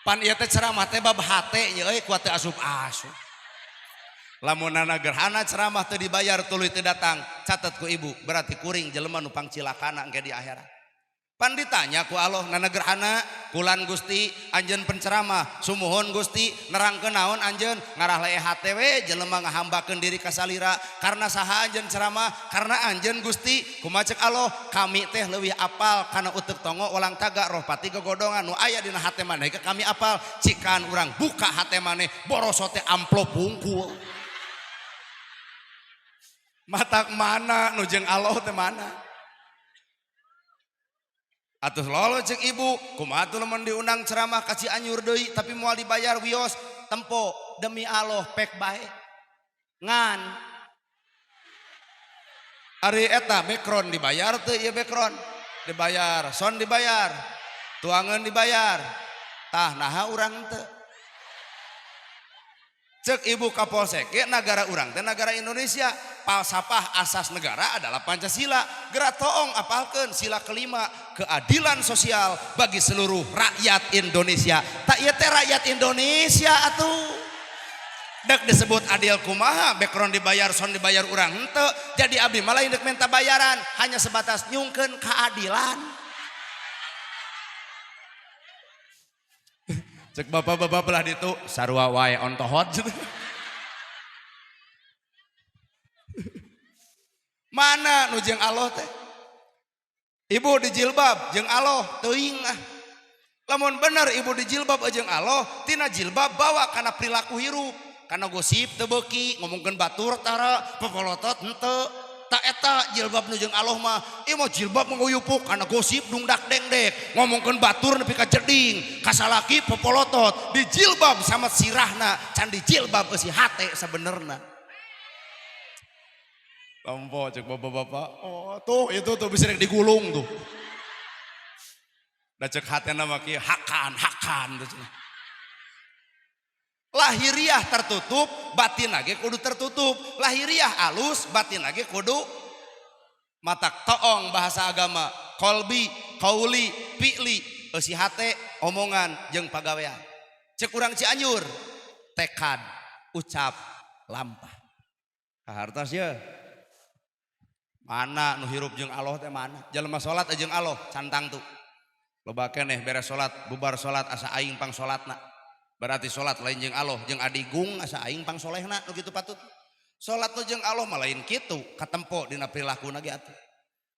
Pan ieu teh ceramah teh bab hate nya euy kuat teu asup-asup. Lamun nana gerhana ceramah teu dibayar tuluy teu datang catet ku ibu berarti kuring jelema nu pangcilakana engke di akhirat. Pan ditanya ku Allah nana gerhana kulan Gusti anjeun penceramah sumuhun Gusti nerangkeun naon anjeun ngarah leeh hate we jelema ngahambakeun diri ka salira karena saha anjeun ceramah karena anjeun Gusti kumaha cek Allah kami teh leuwih apal kana uteuk tongo walang taga roh pati gogodongan nu aya dina hate maneh ke kami apal cikan urang buka hate maneh boroso teh amplop wungkul. Matak mana nu jeung Allah teh mana? Atuh lolo cek ibu, kumaha tuh lamun diundang ceramah ka Cianjur deui tapi moal dibayar wios tempo demi Allah pek bae. Ngan ari eta background dibayar teu ieu background? Dibayar, sound dibayar, tuangan dibayar. Tah naha urang teu? Cek ibu Kapolsek ge nagara urang teh nagara Indonesia. Falsafah asas negara adalah Pancasila. Geura toong apalkeun sila kelima, keadilan sosial bagi seluruh rakyat Indonesia. Tak ieu teh rakyat Indonesia atuh. Dek disebut adil kumaha, background dibayar, sound dibayar urang henteu. Jadi abdi mah lain dek minta bayaran, hanya sebatas nyungkeun keadilan. Cek bapak-bapak belah ditu sarua wae ontohot. Mana nu jeung Allah teh? Ibu di jilbab jeung Allah teuing ah. Lamun bener ibu di jilbab jeung Allah, tina jilbab bawa kana perilaku hirup, kana gosip teu beuki, ngomongkeun batur tara, pepolotot henteu. Ta eta jilbab nu jeung Allah mah, ieu mah jilbab manguyupuk kana gosip dungdak dengdek, ngomongkeun batur nepi ka jeding, kasalaki pepolotot, di jilbab sama sirahna, can di jilbab eusi hate sabenerna. Tompo cek bapak-bapak, oh tuh itu tuh bisa digulung tuh. Da cek hatena mah kieu hakan hakan tuh cenah. Lahiriah tertutup, batin ge kudu tertutup. Lahiriah alus, batin ge kudu matak toong bahasa agama. Kolbi, kauli, pi'li, eusi hate, omongan jeung pagawean. Cek urang Cianjur, tekad, ucap, lampah. Kahartos ye. Mana nu hirup jeung Allah teh mana? Jelema salat jeung Allah cantang tuh. Loba keneh beres salat, bubar salat asa aing pang salatna. Berarti salat lain jeung Allah, jeung adigung asa aing pang solehna nu kitu patut. Salat nu jeung Allah mah lain kitu, katempo dina prilakuna ge atuh.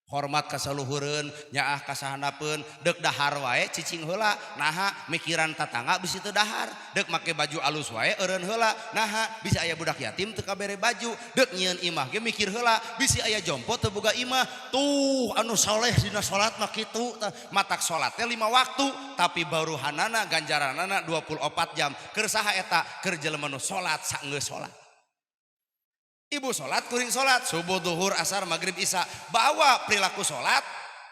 Hormat ka saluhureun, nyaah ka sahandapeun, deuk dahar wae cicing heula, naha mikiran tatangga bisi teu dahar, deuk make baju alus wae eureun heula, naha bisa aya budak yatim teu kabere baju, deuk nyieun imah ge mikir heula, bisi aya jompo teu boga imah. Tuh anu soleh dina salat mah kitu, matak salat teh 5 waktu, tapi baruhanana ganjaranana 24 jam. Keur saha eta? Keur jelema nu salat saenggeus salat. Ibu sholat, kuring sholat, subuh, duhur, asar, maghrib, isya. Bawa perilaku sholat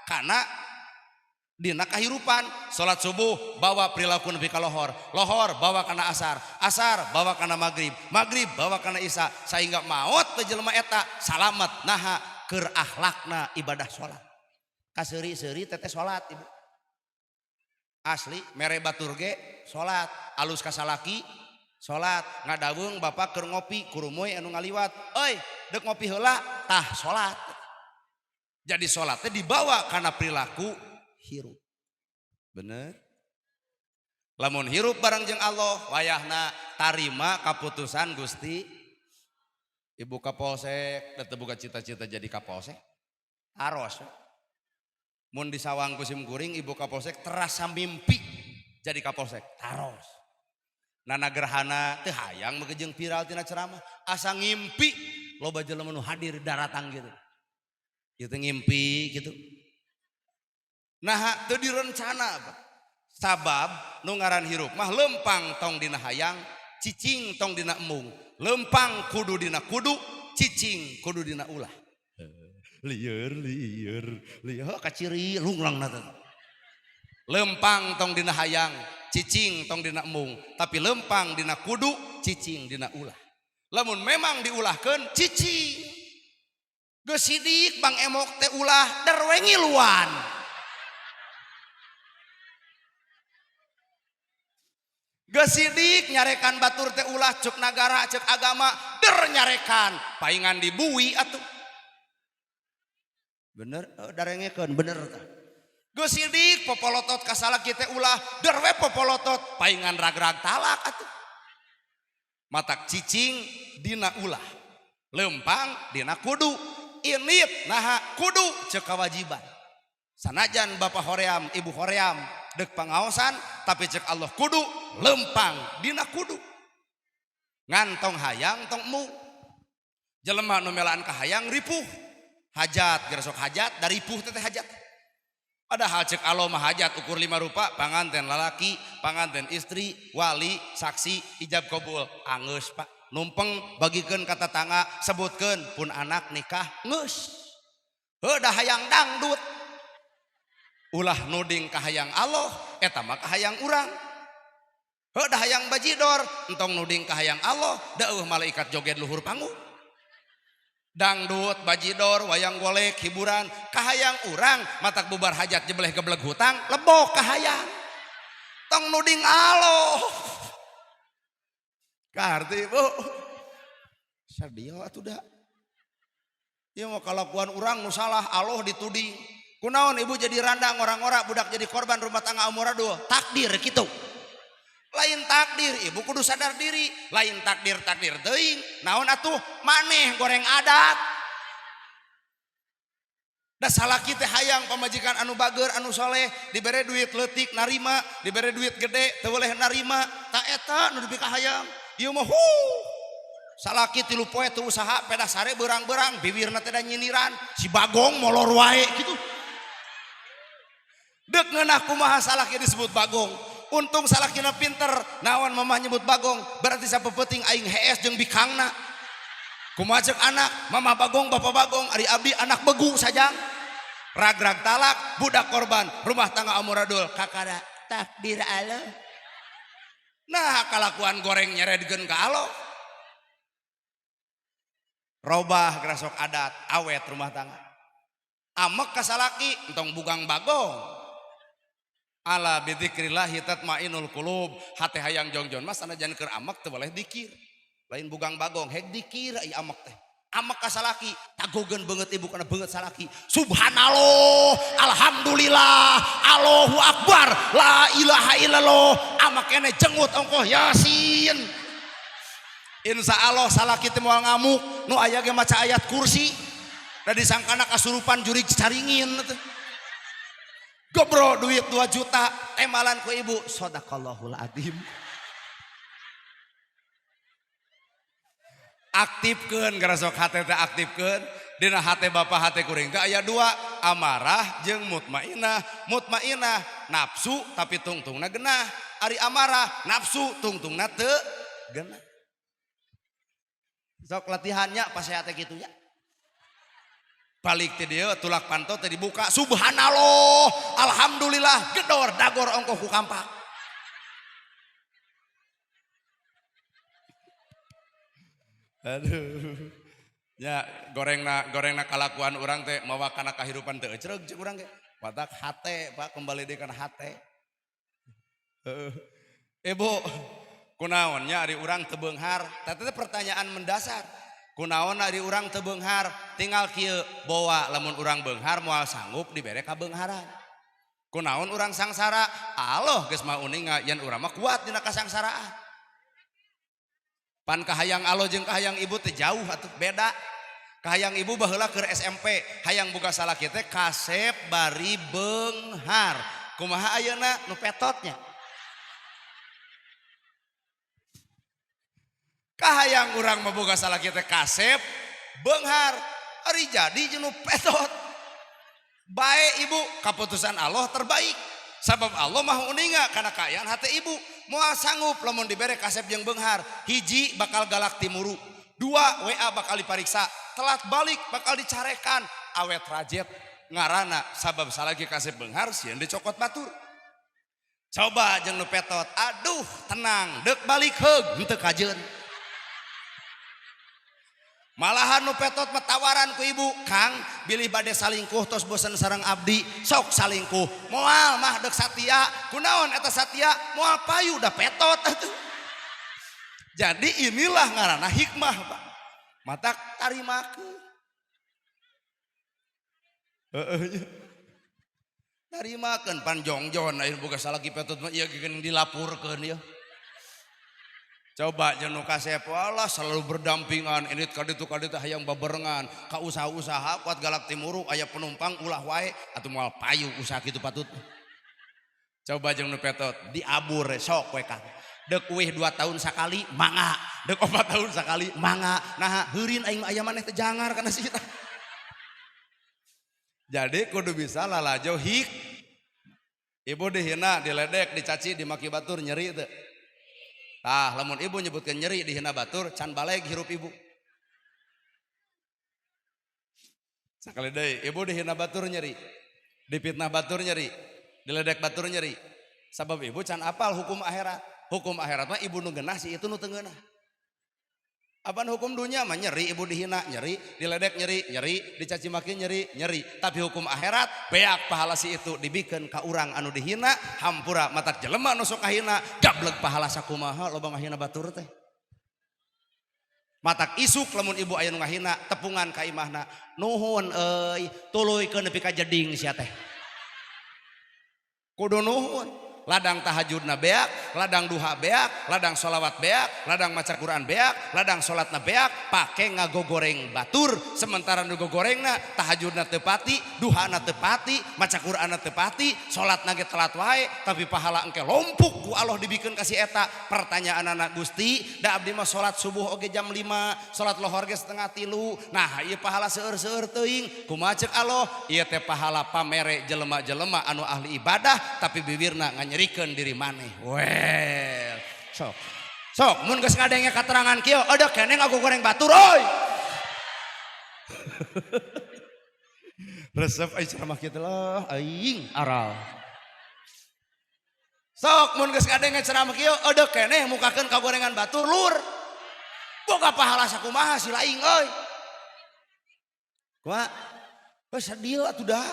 karena dina kahirupan. Sholat subuh, bawa perilaku nepi ka lohor. Lohor, bawa kana asar. Asar, bawa kana maghrib. Maghrib, bawa kana isya. Sehingga maot teh jelema eta salamet naha keur akhlakna ibadah sholat. Kaseuri-seuri teteh sholat ibu. Asli, mere batur ge sholat. Alus kasalaki salat, ngadaweng bapak keur ngopi kurumuy anu ngaliwat, euy deuk ngopi heula tah salat. Jadi salat teh dibawa kana perilaku hirup. Bener? Lamun hirup bareng jeung Allah wayahna tarima kaputusan Gusti. Ibu Kapolsek da teu boga cita-cita jadi Kapolsek. Aros. Mun disawang ku sim kuring Ibu Kapolsek terasa mimpi jadi Kapolsek. Taros. Nana gerhana teu hayang megejeng viral tina ceramah, asa ngimpi loba jelema nu hadir daratang gitu. Kitu ngimpi gitu. Nah teu direncana apa? Sabab nu ngaran hirup mah lempang tong dina hayang, cicing tong dina embung. Lempang kudu dina kudu, cicing kudu dina ulah. Lieur lieur lieur kaciri lunglangna teh. Lempang tong dina hayang, cicing tong dina embung, tapi lempang dina kudu, cicing dina ulah. Lamun memang diulahkeun cicing. Geus sidik Bang Emok teh ulah derwengi luan. Geus sidik nyarekan batur teh ulah cek nagara cek agama der nyarekan paingan dibui atuh. Bener darengekeun bener tah. Geus sidik popolotot ka salaki teh ulah der we popolotot paingan rag-rag talak atuh. Matak cicing dina ulah, lempang dina kudu, init naha kudu cek kewajiban. Sanajan bapak hoream ibu hoream deuk pangaosan tapi cek Allah kudu lempang dina kudu. Ngan tong hayang tong emu. Jelema nu melaan ka hayang ripuh. Hajat geura sok hajat da ripuh teh hajat. Padahal cek Allah mah hajat ukur 5 rupa, panganten lalaki, panganten istri, wali, saksi, ijab kabul. Anggeus Pak, numpeng bagikeun ka tetangga, sebutkeun pun anak nikah geus. Heuh da hayang dangdut. Ulah nuding ka hayang Allah, eta mah ka hayang urang. Heuh da hayang bajidor, entong nuding ka hayang Allah, da eueuh malaikat joget luhur panggung. Dangdut, bajidor, wayang golek, hiburan, kahayang urang, matak bubar hajat jebleh gebleg hutang, lebok kahayang. Tong nuding Allah. Kaharti ibu. Sadio atuh da. Ieu mah kalakuan urang nu salah, Allah dituding. Kunaon ibu jadi randang orang-orang budak jadi korban rumah tangga amuradul, takdir kitu. Lain takdir, ibu kudu sadar diri. Lain takdir-takdir teuing. Naon atuh maneh goreng adat. Da salaki teh hayang pamajikan anu bager, anu soleh, dibere duit leutik narima, dibere duit gede teu boleh narima. Ta eta nu dipikahayang. Ieu mah hu. Salaki 3 poe teu usaha, pedah sare beurang-beurang, bibirna teh da nyindiran, si Bagong molor wae kitu. Deuk ngeunah kumaha salaki disebut Bagong. Untung salakina pinter, naon mamah nyebut Bagong, berarti sapepeting aing hees jeung bikangna. Kumaha ceuk anak, mamah Bagong, bapak Bagong, ari abdi anak begu sajang. Rag-rag talak, budak korban, rumah tangga amuradul, kakara takdir Allah. Nah kalakuan goreng nyeredkeun ka Allah. Robah gerasok adat awet rumah tangga. Amek ka salaki entong bugang bagong. Ala bidzikrillah tatmainul qulub. Hate hayang jongjon mas sanajan keur amek teu boleh dikir. Lain bugang bagong hek dikir ai amek teh. Amek ka salaki tagogeun beungeut ibu kana beungeut salaki. Subhanallah, alhamdulillah, Allahu akbar, la ilaha illallah. Amek kene jengut ongkoh Yasin. Insya Allah salaki teh moal ngamuk, nu aya ge maca ayat kursi. Da disangkana kasurupan jurig caringin teh. Gebro duit 2 juta temalan ku ibu, sadaqallahul adzim. Aktifkeun garasok hate teh aktifkeun dina hate bapa hate kuring teh aya dua, amarah jeung mutmainah. Mutmainah nafsu tapi tungtungna genah, ari amarah nafsu tungtungna teu genah. Sok latihannya pas hate kitu nya. Balik ti dieu tulak panto teh dibuka, subhanallah, alhamdulillah, gedor dagor ongkoh ku kampak. Aduh. Ya gorengna kalakuan urang teh mawa kana kahirupan teu ecreug ceuk urang ge. Matak hate Pak kembali deui kana hate. Heeh. Ibu, kunaon nya ari urang teu beunghar? Tah teh pertanyaan mendasar. Kunaon ari urang teu beunghar? Tinggal kieu bowa lamun urang beunghar moal sanggup dibere kabeungharan. Kunaon urang sangsara? Allah geus mah uninga yen urang mah kuat dina kasangsaraan. Pan kahayang Allah jeung kahayang ibu teh jauh atuh beda. Kahayang ibu baheula keur SMP, hayang boga salaki teh kasep bari beunghar. Kumaha ayeuna nu petotnya? Kahayang urang mah boga salaki teh kasep beunghar, ari jadi jeung nu petot. Bae ibu, kaputusan Allah terbaik. Sabab Allah mah uninga kana kaayaan hate ibu. Moal sanggup lamun dibere kasep jeung beunghar. Hiji bakal galak timuru, dua WA bakal dipariksa, telat balik bakal dicarekan, awet rajet ngarana sabab salagi kasep beunghar sieun dicokot batur. Coba jeung nu petot, aduh tenang, deuk balik heug henteu kajeun. Malahan nu petot mah tawaran ku ibu, Kang bilih bade salingkuh tos bosen sareng abdi, sok salingkuh. Moal mah deuk satia, kunaon eta satia, moal payu da petot atuh. Jadi inilah ngaranna hikmah, Pak. Matak tarimakeun. Heeh nya. Tarimakeun pan jongjon aya boga salaki petot mah ieu geuning dilapurkeun ieu. Coba jeung nu kasep Allah selalu berdampingan, ini kaditu kaditu hayang babarengan, ka usaha-usaha kuat galak timuru aya penumpang ulah wae atuh moal payu usaha kitu patut. Coba jeung nu petot diabur sok we Kang. Deuk uih 2 tahun sakali mangga, deuk 4 tahun sakali mangga. Nah heurin aing mah aya maneh teh jangar kana sirah. Jadi kudu bisa lalajo hik. Ibu dihina, diledek, dicaci, dimaki batur nyeri teu. Tah, lamun ibu nyebutkeun nyeri dihina batur, can baleg hirup ibu. Sakali deui, ibu dihina batur nyeri, dipitnah batur nyeri, diledek batur nyeri. Sabab ibu can apal hukum akhirat. Hukum akhirat mah ibu nu geunah si itu nu teu ngeunah. Apan hukum dunia mah nyeri ibu dihina, nyeri, diledek nyeri, nyeri, dicaci maki nyeri, nyeri. Tapi hukum akhirat beak pahala si itu dibikeun ka urang anu dihina, hampura matak jelema nu sok kahina, gableg pahala sakumaha loba ngahina batur teh. Matak isuk lamun ibu aya nu ngahina, tepungan ka imahna. Nuhun euy, tuluykeun nepi ka jeding sia teh. Kudu nuhun. Ladang tahajudna beak, ladang duha beak, ladang sholawat beak, ladang maca Quran beak, ladang sholatna beak, pake ngagogoreng batur, sementara nu gogorengna tahajudna teu pati, duhana teu pati, maca Quranna teu pati, sholatna ge telat wae, tapi pahala engke lompuk ku Allah dibikeun ka si eta. Pertanyaanana Gusti, da abdi mah sholat subuh oge jam 5, sholat lohor ge 2:30. Nah, ieu pahala seueur-seueur teuing, kumaha ceuk Allah? Ieu teh pahala pamere jelema-jelema anu ahli ibadah tapi bibirna nyerikeun diri maneh. Well, sok. Sok mun geus ngadenge katerangan kieu, ada keneh ngagogoreng batur euy. Resep ai ceramah kitu lah aing aral. Sok mun geus ngadenge ceramah kieu eudek keneh mukakeun ka gorengan batur lur. Boga pahala sakumaha si laing euy. Kumaha? Heuh sedih atuh da.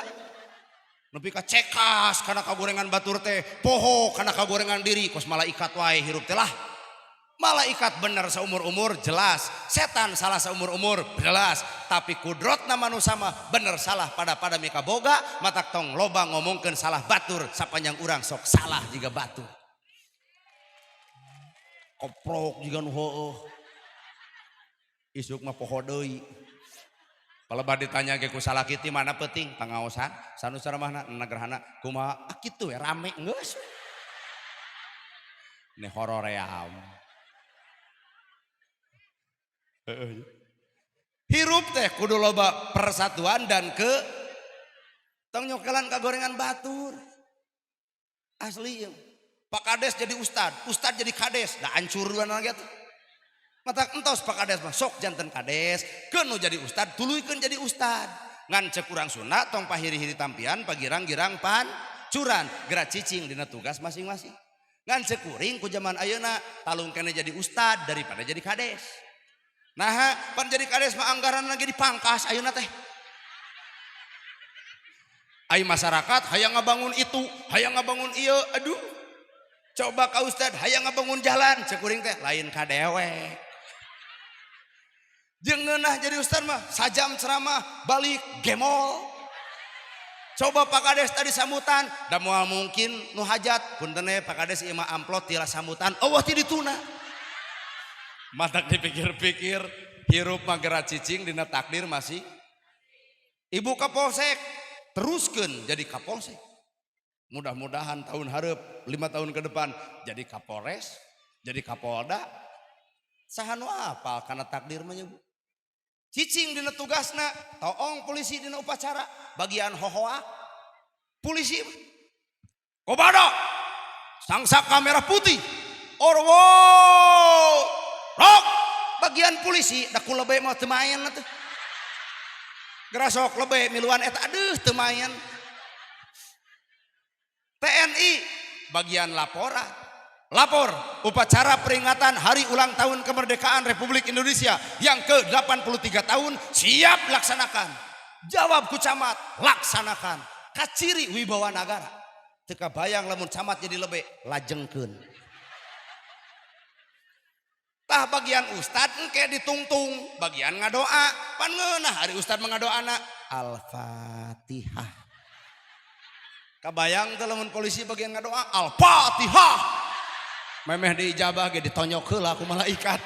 Nepi ka cekas kana kagorengan batur teh, poho kana kagorengan diri kos malaikat wae hirup teh lah. Malaikat bener seumur-umur jelas, setan salah seumur-umur jelas, tapi kudrotna manusia mah bener salah pada pada mika boga, matak tong loba ngomongkeun salah batur sapanjang urang sok salah jiga batur. Koprok jiga nu heueuh. Isuk mah poho deui. Palebah ditanya ge ku salaki ti mana peuting pangaosan, sanu ceramahna nagrahana kumaha? Ah kitu we rame geus. Ne horoream. Hirup teh kudu loba persatuan dan ke tong nyokelan kagorengan batur. Asli ya. Pak Kades jadi ustad, ustad jadi kades, dah hancur dua lagi tuh. Mata entos Pak Kades mah sok janten kades, keun nu jadi ustad, tuluykeun jadi ustad. Ngan cek urang Sunda tong pahiri-hiri tampian, pagirang-girang pan curan, gerak cicing dina tugas masing-masing. Ngan cek kuring ku zaman ayeuna talung kene jadi ustad daripada jadi kades. Nah, pan jadi kades mah anggaran lagi dipangkas ayeuna teh. Ai masyarakat hayang ngabangun itu, hayang ngabangun ieu, aduh. Coba ka ustad hayang ngabangun jalan, cek kuring teh lain ka dewek. Jeung ngeunah jadi ustad mah sajam ceramah balik gemol. Coba Pak Kades tadi sambutan, da moal mungkin nu hajat, punten Pak Kades ieu mah amplop tila sambutan, eueuh ti dituna. Matak dipikir-pikir hirup mah geura cicing dina takdir masih. Ibu Kapolsek teruskeun jadi Kapolsek. Mudah-mudahan tahun hareup 5 tahun ke depan jadi Kapolres, jadi Kapolda. Saha nu apal kana takdir mah nya Bu. Cicing dina tugasna, toong polisi dina upacara, bagian hohoa. Polisi kobada sangsaka merah putih. Orwo rok bagian polisi da ku lebe mah teu maen atuh. Gerasok lebe miluan eta aduh teu maen. TNI bagian laporan. Lapor upacara peringatan hari ulang tahun kemerdekaan Republik Indonesia yang ke-83 tahun siap laksanakan. Jawab ku camat, laksanakan. Kaciri wibawa nagara. Teu kabayang lamun camat jadi lebe lajengkeun. Tah bagian ustad engke ditungtung, bagian ngadoa, pan ngeunah hari ustad mengadoana Al-Fatihah. Kabayang teh lamun polisi bagian ngadoa Al-Fatihah. Memeh diijabah ge ditonyok heula ku malaikat.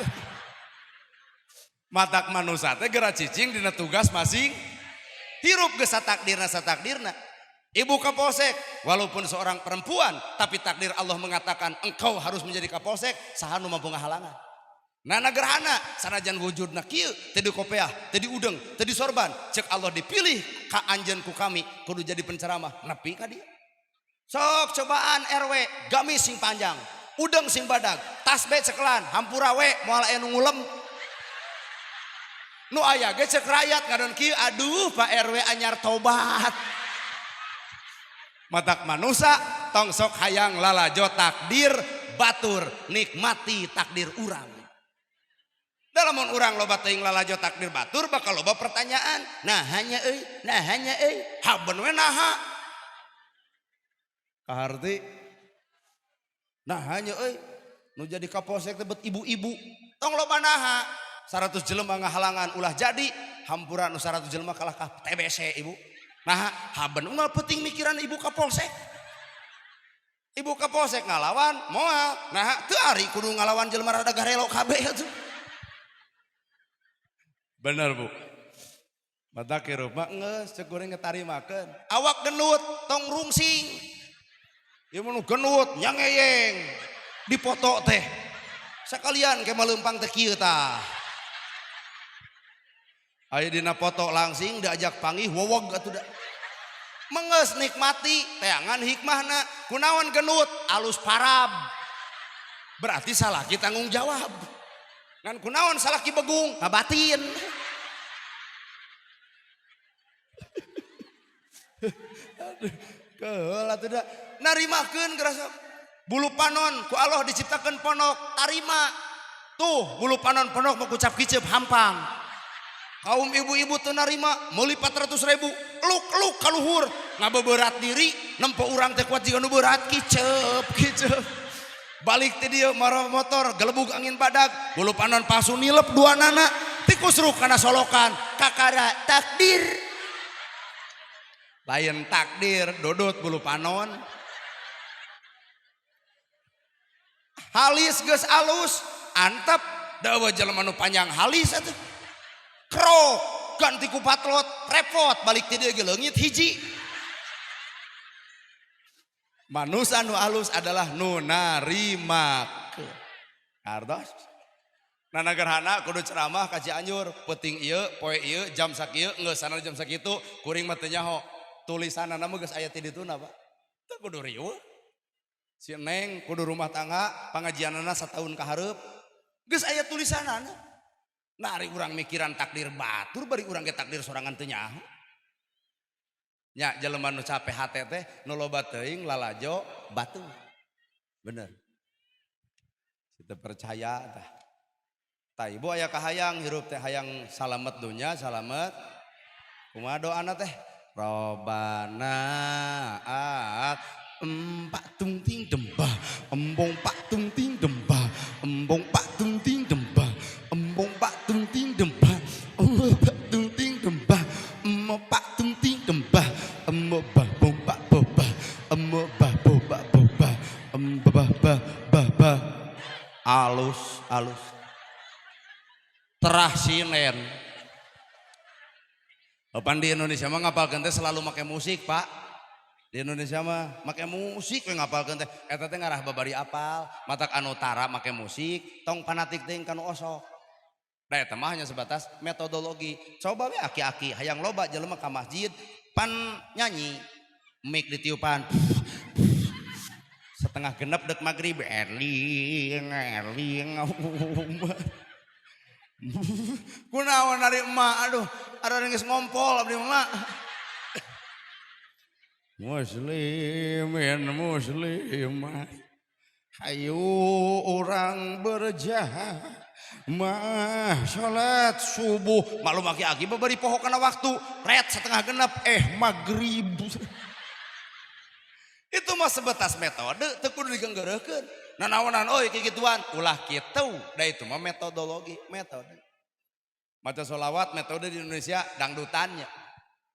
Matak manusa teh geura cicing dina tugas masing. Hirup geus satakdirna satakdirna. Ibu Kapolsek, walaupun seorang perempuan, tapi takdir Allah mengatakan engkau harus menjadi Kapolsek, saha nu mampu ngahalangan. Nana gerhana, sanajan wujudna kieu, teu dikopeah, teu diudeng, teu disorban, cek Allah dipilih ka anjeun ku kami, kudu jadi penceramah, nepi ka dieu. Sok cobaan RW, gamis sing panjang, udeng sing badag, tasbih cekelan, hampura we, moal aya nu ngulem. Nu aya ge cek rakyat ngadon kieu, aduh Pak RW anyar tobat. Matak manusa tong sok hayang lalajo takdir batur, nikmati takdir urang. Dalam urang loba teuing lalajo takdir batur bakal loba pertanyaan. Nah hanya euy, nah hanya euy, haben we naha. Kaharti nah hanya euy, nu jadi Kapolsek teh bet ibu-ibu. Tong loba naha. 100 jelema ngahalangan ulah jadi, hampura nu 100 jelema kalah ka TBC ibu. Nah, haben unggal penting mikiran ibu Kapolsek. Ibu Kapolsek ngalawan moal. Nah, teu ari kudu ngalawan jelema rada garelo kabeh atuh. Bener Bu. Mata hirup mah geus cek goreng ngetarimakeun. Awak genut tong rungsing. Ieu mah nu genut nyangeyeng. Dipoto teh. Sakalian ke maleumpang teh kieu tah. Aya dina foto langsing diajak panggih wowog atuh da. Menges nikmati teangan hikmahna. Kunaon genut alus parab. Berarti salaki tanggung jawab. Ngan kunaon salaki begung ngabatin. Aduh, keul atuh da. Narimakeun gerasa. Bulu panon ku Allah diciptakan ponok, tarima. Tuh bulu panon ponok mau kucap kicep hampang. Kaum ibu-ibu teu narima, meuli 400.000, luk-luk kaluhur, ngabeberat diri, nempo urang teh kuat jiga nu berat, kicep kicep. Balik ti dieu mara motor, gelebug angin badag, bulu panon palsu nilep dua nana, tikus ruk kana solokan, kakara takdir. Lain takdir, dodot bulu panon. Halis geus alus, antep, da jelema nu panjang halis atuh. Krok, ganti ku patlot, repot, balik ti dieu ge leungit hiji. Manusia nu alus adalah nu narimakeun. Artos? Nana Gerhana kudu ceramah ka Cianjur, peuting ieu, poe ieu, jam sakieu, geus sana jam sakitu, kuring mah teu nyaho. Tulisanana mah geus aya ti dituna, Pak. Teu kudu riweuh. Si Neng kudu rumah tangga, pangajianana satahun ka hareup. Geus aya tulisanana. Nah, ari urang mikiran takdir batur, bari urang ge takdir sorangan teu nyaho. Nya jelema nu capek hate teh nu loba teuing lalajo batu. Bener. Kita percaya tah. Tah ibu aya kahayang hirup teh hayang salamet dunya, salamet. Kumaha doana teh? Robana at empak tung ting dembah, embong pak tung ting dembah, embong pak tung ting dembah, embong pak tung ting dembah, embong pak tung ting dembah, embong pak tung ting dembah, embong bah bong pak bobah, embong bah bobah bobah, embah bah bah bah. Alus alus. Terah sinen. Pan di Indonesia mah ngapalkeun teh selalu make musik, Pak. Di Indonesia mah make musik we ngapalkeun teh. Eta teh ngarah babari apal, matak anu tara make musik, tong fanatik teuing kanu osok. Da eta mah hanya sebatas metodologi. Coba we aki-aki hayang loba jelema ka masjid pan nyanyi, mic ditiupan. Setengah genep dek magrib, erling erling. Kunaon ari emak, aduh, ada geus ngompol abdi mah. Muslimin muslimat, hayu urang berjamaah salat subuh. Maklum aki-aki bari poho kana waktu, ret setengah genep maghrib. Itu mah sebatas metode, teu kudu digenggereukeun. Nanaonan euy kikituan, ulah kitu. Da itu mah metodologi, metode. Maca sholawat metode di Indonesia dangdutannya.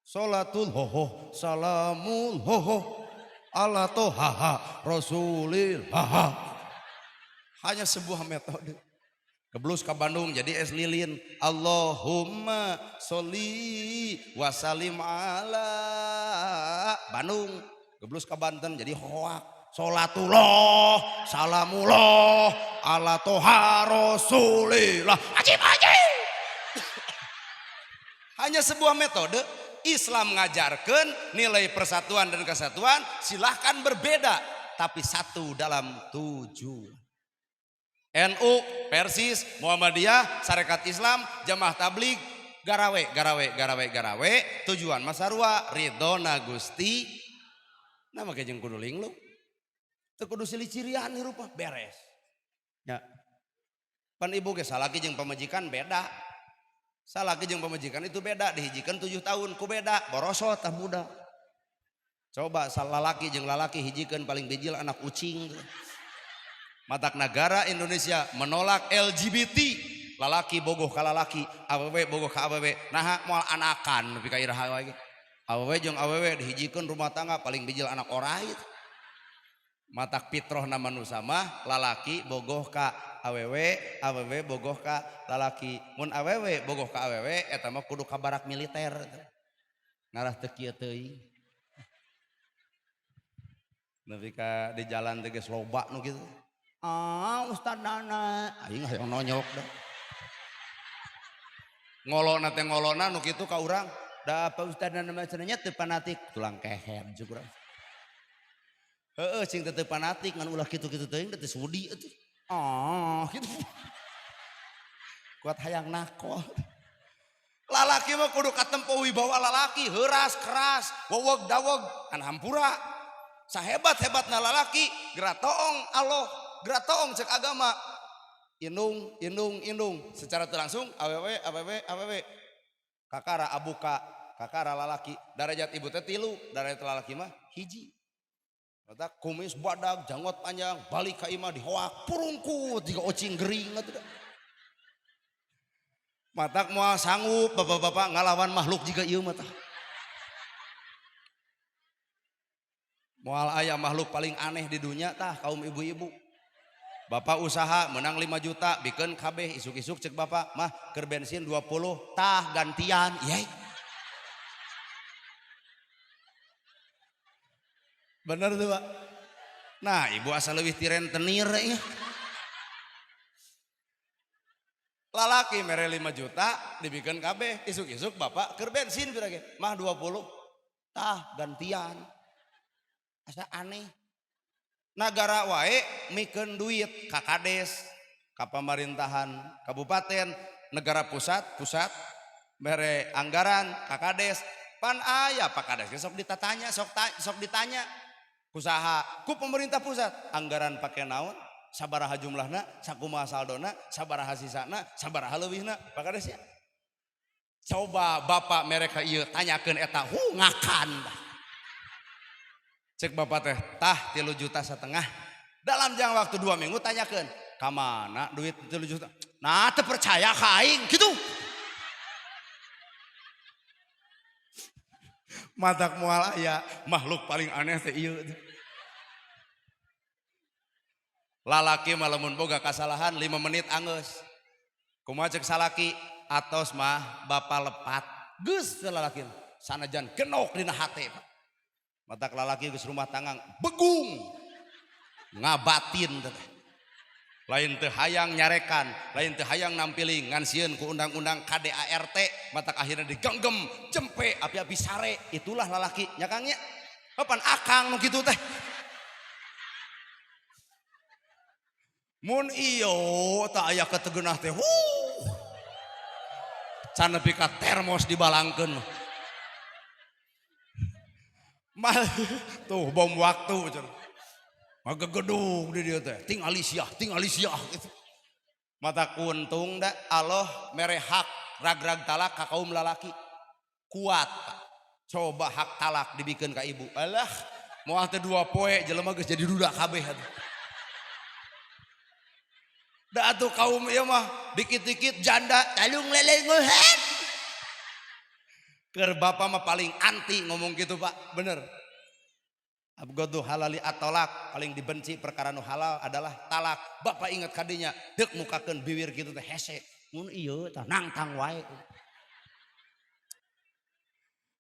Sholatul hoho, salamul hoho, ala tohaha, rasulil haha. Hanya sebuah metode. Keblus ke Bandung jadi es lilin. Allahumma sholli wa sallim ala Bandung. Keblus ke Banten jadi hoak. Sholatullah, salamullah, ala toha rasulillah. Ajib ajib. Hanya sebuah metode. Islam ngajarkan nilai persatuan dan kesatuan, silahkan berbeda tapi satu dalam tujuan. NU, Persis, Muhammadiyah, Sarekat Islam, Jamaah Tabligh, garawe, garawe, garawe, garawe, tujuan masarua ridona Gusti. Nah make jeung kudu linglung. Teu kudu silih cirian hirup mah beres. Ya. Pan ibu ge salaki jeung pamajikan beda. Salaki jeung pamajikan itu beda, dihijikan 7 tahun ku beda, borosot tah budak. Coba lalaki jeung lalaki hijikeun paling bijil anak ucing. Matak negara Indonesia menolak LGBT, lalaki bogoh ka lalaki, awewe bogoh ka awewe. Naha moal anakan nepi ka iraha wae ge. Awewe jeung awewe dihijikeun rumah tangga paling bijil anak orai. Matak fitrohna manusia mah lalaki bogoh ka awewe, awewe bogoh ka lalaki. Mun awewe bogoh ka awewe eta mah kudu ka barak militer. Ngarah teu kieu teuing. Nepi ka di jalan teh geus loba nu kitu. Ah, Ustaz Nana, aing hayang nonyok dah. Ngolona teh ngolona nu kitu ka urang. Da apa Ustaz Nana mah cenah nya teu fanatik, tulang keher jeung urang. Heeh, cing teu fanatik ngan ulah kitu-kitu teuing teh sudi atuh. Ah, gitu. Kuat hayang nakol. Lalaki mah kudu katempo wibawa lalaki, heuras, keras, weweg daweg, kan hampura. Sahebat-hebatna lalaki, gratoong Allah, gratoong cek agama. Indung, indung, indung. Secara langsung awewe, awewe, awewe. Kakara abuka, kakara lalaki. Darajat ibu teh 3, darajat lalaki mah 1. Mata kumis badag, janggot panjang, balik ka imah dihoak, purungkut jiga ocing gering atuh da. Matak moal sanggup bapak-bapak ngalawan makhluk jiga ieu mah tah. Moal aya makhluk paling aneh di dunia tah kaum ibu-ibu. Bapak usaha menang 5 juta, bikeun kabeh isuk-isuk cek bapak mah keur bensin 20 tah gantian. Yey. Bener tuh Pak. Nah ibu asal leuwih ti rentenir ya. Lalaki mere 5 juta dibikeun kabeh isuk-isuk bapak keur bensin pira ge mah 20 tah gantian. Asa aneh. Nagara wae mikeun duit ka kades, ka pamarintahan kabupaten, negara pusat, pusat mere anggaran ka kades, pan aya Pak Kades ge sok ditatanya, sok ditanya kusaha ku pemerintah pusat anggaran pake naon, sabaraha jumlahna, sakumaha saldona, sabaraha sisana, sabaraha leuwihna, Pak Kades ya. Coba bapak mereka ieu tanyakeun eta, hu ngakan. Cek bapak teh, tah 3,5 juta. Dalam jangka waktu 2 minggu tanyakeun, ka mana duit 3 juta? Nah, teu percaya ka aing gitu. Matak moal aya makhluk paling aneh teh ieu teh. Lalaki mah lamun boga kasalahan 5 menit anggeus. Kumaha cek salaki? Atos mah bapa lepat. Geus teh lalaki mah. Sanajan genok dina hate Pak. Matak lalaki geus rumah tangga begung. Ngabatin teh. Lain teu hayang nyarekan, lain teu hayang nampiling ngan sieun ku undang-undang KDART, matak akhirnya digenggem, jempe, api-api sare, itulah lalaki nya Kang nya. Kapan akang nu kitu teh? Mun iyo tak aya ketegenah teh, huh. Can nepi ka termos dibalangkeun mah. Mal tuh bom waktu cenah. Ngagegedug di dieu teh, tingali siah gitu. Mata kuntung da Allah mere hak rag-rag talak ka kaum lalaki. Kuat Pak. Coba hak talak dibikeun ka ibu. Alah, moal teh 2 poe jelema geus jadi duda kabeh atuh. Da atuh kaum ieu mah dikit-dikit janda talung lelenguhan. Keur bapa mah paling anti ngomong gitu Pak, bener. Abghadu halali at-talak, paling dibenci perkara nu halal adalah talak. Bapak ingat kadinya, deuk mukakeun biwir kitu teh hese. Mun ieu tah nangtang wae.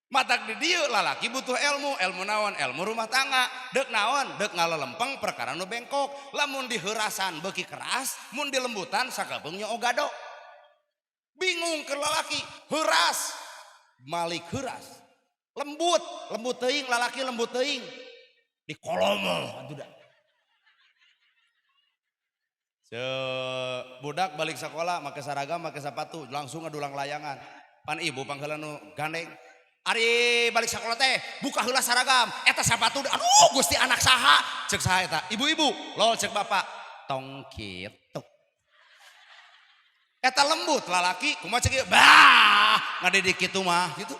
Matak di dieu lalaki butuh ilmu, ilmu naon? Ilmu rumah tangga. Deuk naon? Deuk ngalalempeng perkara nu bengkok. Lamun diheurasan beuki keras, mun dilembutan sakabeung nya ogado. Bingung keur lalaki, heuras, malik heuras. Lembut, lembut teuing lalaki lembut teuing. Di kolomo atuh da. Budak balik sekolah make seragam, make sepatu, langsung ngadulang layangan. Pan ibu pangheula nu gandeng. Ari balik sekolah teh buka heula seragam, eta sepatu aduh Gusti anak saha? Cek saha eta? Ibu-ibu, lol cek bapak. Tong kitu. Eta lembut lalaki kumaha cek ieu? Bah, ngadidik kitu mah gitu.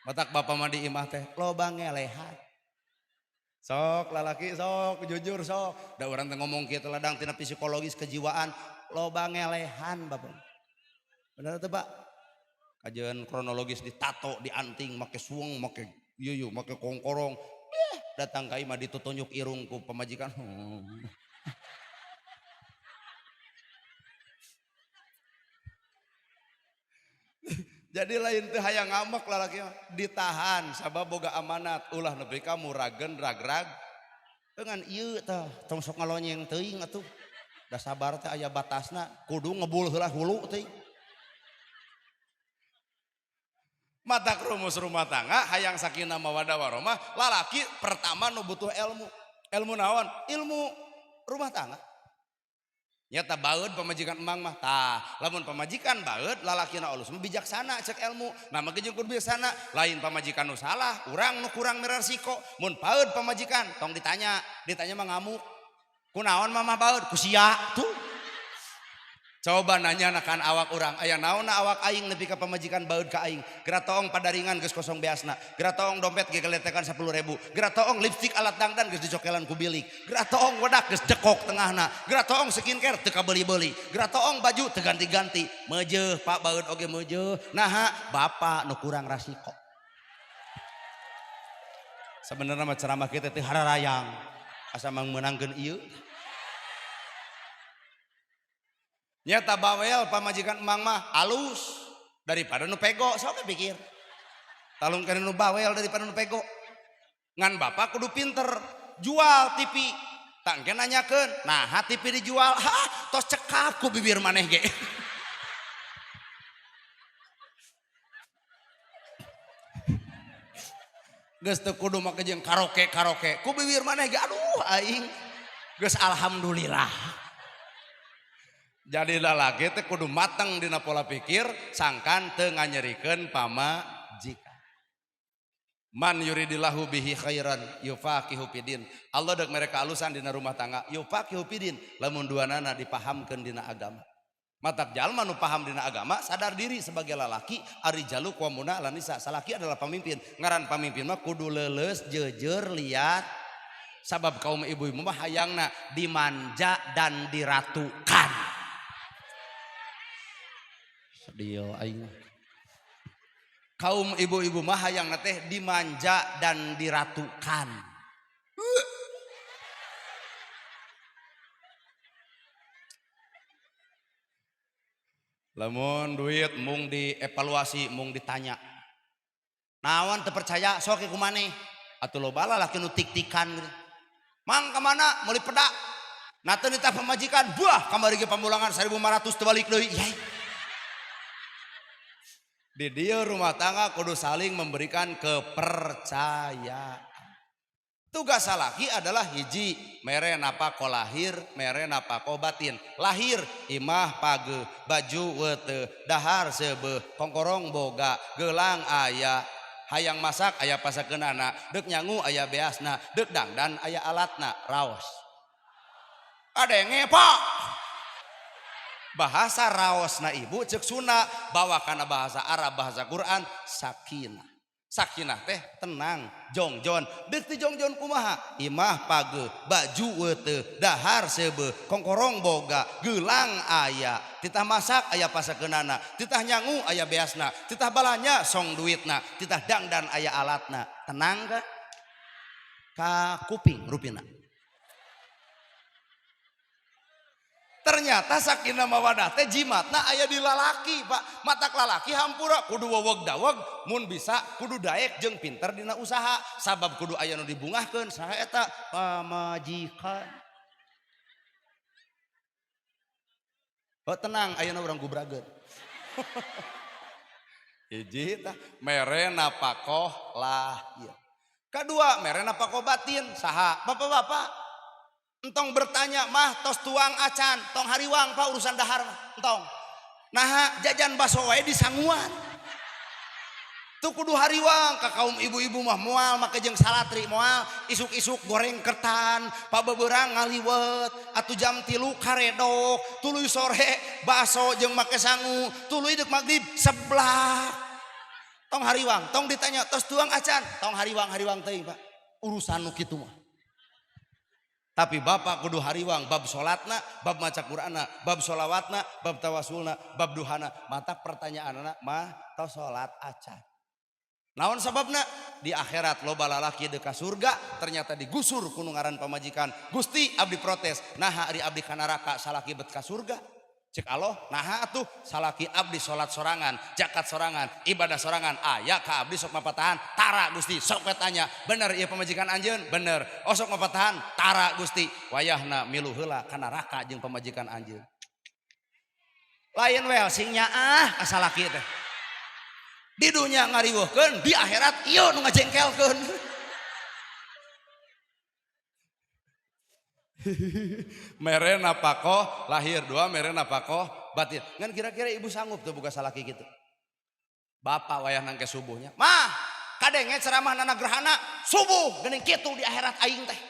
Matak bapak mah di imah teh loba ngelehan. Sok lalaki sok jujur sok. Da urang teh ngomong kitu ladang tina psikologis kejiwaan loba ngelehan bapak. Bener teh Pak? Kajian kronologis ditato, dianting, make sueng, make yuyu, make kongkorong. Datang ka imah ditutunyuk irung ku pamajikan. Jadi lain teu hayang ngambek lalaki mah, ditahan sabab boga amanat ulah nepi ka murageun rag-rag. Dengan ieu tah tong sok ngalonyeng teuing atuh. Da sabar teh aya batasna, kudu ngebul heula hulu teuing. Matak rumus rumah tangga hayang sakinah mawaddah warahmah, lalaki pertama nu butuh ilmu. Ilmu naon? Ilmu rumah tangga. Nyata baeud pamajikan emang mah tah lamun pamajikan baeud lalakina alus mah bijaksana cek ilmu. Nah mah jeung kudu bijaksana lain pamajikan nu salah urang nu kurang meresiko. Mun baeud pamajikan tong ditanya, ditanya mah ngamuk. Kunaon mamah baeud ku sia tuh. Coba nanya nakan awak urang, aya naonna awak aing nepi ka pamajikan baeud ka aing. Geura toong padaringan geus kosong beasna, geura toong dompet ge geletekan 10.000, geura toong lipstik alat dangdan geus dicokelan ku bilik, geura toong wedak geus dekok tengahna, geura toong skincare teu kabeuli-beuli, geura toong baju teu ganti-ganti. Meujeuh Pak baeud oge meujeuh. Naha bapak nu kurang rasiko. Sebenarnya mah ceramah kita teh hararayang asa mangmeunangkeun ieu. Nyata bawel pamajikan emang mah alus daripada nu pego, sok pikir. Talung kana nu bawel daripada nu pego. Ngan bapak kudu pinter jual TV. Tangke nanyakeun, nah TV dijual, ha tos cekap ku bibir maneh ge. Geus teu kudu make jeung karaoke-karaoke, ku bibir maneh ge aduh aing. Geus alhamdulillah. Jadi lalaki teh kudu mateng dina pola pikir sangkan teu nganyerikeun pamajikan. Man yuridillahu bihi khairan yufaqihu fidin. Allah deuk mere kaalusan dina rumah tangga yufaqihu fidin lamun duanana dipahamkeun dina agama. Matak jalma nu paham dina agama sadar diri sebagai lalaki ari jalu qawwamuna 'alan nisa. Salaki adalah pamimpin. Ngaran pamimpin mah kudu leuleus jeujeur liat. Sabab kaum ibu-ibu mah hayangna dimanja dan diratukan. Dia aing. Kaum ibu-ibu mah hayangna teh dimanja dan diratukan. Lamun duit mung dievaluasi, mung ditanya. Naon teu percaya sok ku maneh? Atuh loba lalaki nu tik-tikan gitu. Mang ka mana? Meuli pedak. Nah teu nitah pamajikan, buah kamari ge pamulangan 1500 teu balik deui. Yai. Di dia rumah tangga kudu saling memberikan kepercayaan. Tugas salaki adalah hiji, mere napako lahir, mere napako batin. Lahir imah page, baju wete, dahar seubeuh, kongkorong boga, gelang aya, hayang masak aya pasakeunana, deuk nyangu aya beasna, deuk dangdan aya alatna, raos. Adenge Pak. Bahasa raosna ibu cek Sunda bawa kana bahasa Arab bahasa Quran sakinah. Sakinah teh tenang, jongjon. Deuk ti jongjon kumaha? Imah page, baju weuteuh, dahar seubeuh, kongkorong boga, gelang aya, titah masak aya pasakeunana, titah nyangu aya beasna, titah balanja song duitna, titah dangdan aya alatna. Tenang ka? Ka kuping rupina. Ternyata sakinah mawadah teh jimatna aya di lalaki, Pak. Matak lalaki hampura kudu weweg daweg mun bisa kudu daek jeung pinter dina usaha sabab kudu aya nu dibungahkeun saha eta pamajikan. Oh tenang ayeuna urang gubrageun. Hiji tah mere napakoh lahir. Kadua mere napakoh batin saha? Bapak-bapak. Entong bertanya mah tos tuang acan tong hariwang Pak urusan dahar mah entong. Naha jajan baso wae di sanguan. Tuh kudu hariwang ka kaum ibu-ibu mah moal make jeung salatri moal isuk-isuk goreng ketan pabeberang ngaliwet atuh jam 3 karedok tuluy sore baso jeung make sangu tuluy deuk magrib seblak. Tong hariwang tong ditanya tos tuang acan tong hariwang-hariwang teuing Pak urusan nu kitu mah. Tapi bapak kudu hariwang bab salatna, bab maca Qur'anna, bab sholawatna, bab tawasulna, bab duhana. Mata pertanyaanna mah tos salat acan. Naon sababna? Di akhirat loba lalaki deuk ka surga ternyata digusur ku nu ngaran pamajikan. Gusti abdi protes, naha ari abdi ka neraka salaki bet ka surga? Cek Allah, naha atuh salaki abdi salat sorangan, zakat sorangan, ibadah sorangan, aya ka abdi sok mapatahan, tara Gusti, sok we tanya, bener ieu pamajikan anjeun? Bener. Oh sok mapatahan, tara Gusti, wayahna milu heula ka neraka jeung pamajikan anjeun. Lain welsing nyaah ka salaki teh. Di dunya ngariweuhkeun, di akhirat ieu nu ngajengkelkeun. Mere napakoh lahir, dua mere napakoh batin. Ngan kira-kira ibu sanggup tuh buka salaki gitu? Bapak wayah nangke subuhnya. Mah, kadenge ceramah nana gerhana subuh geuning kitu di akhirat aing teh.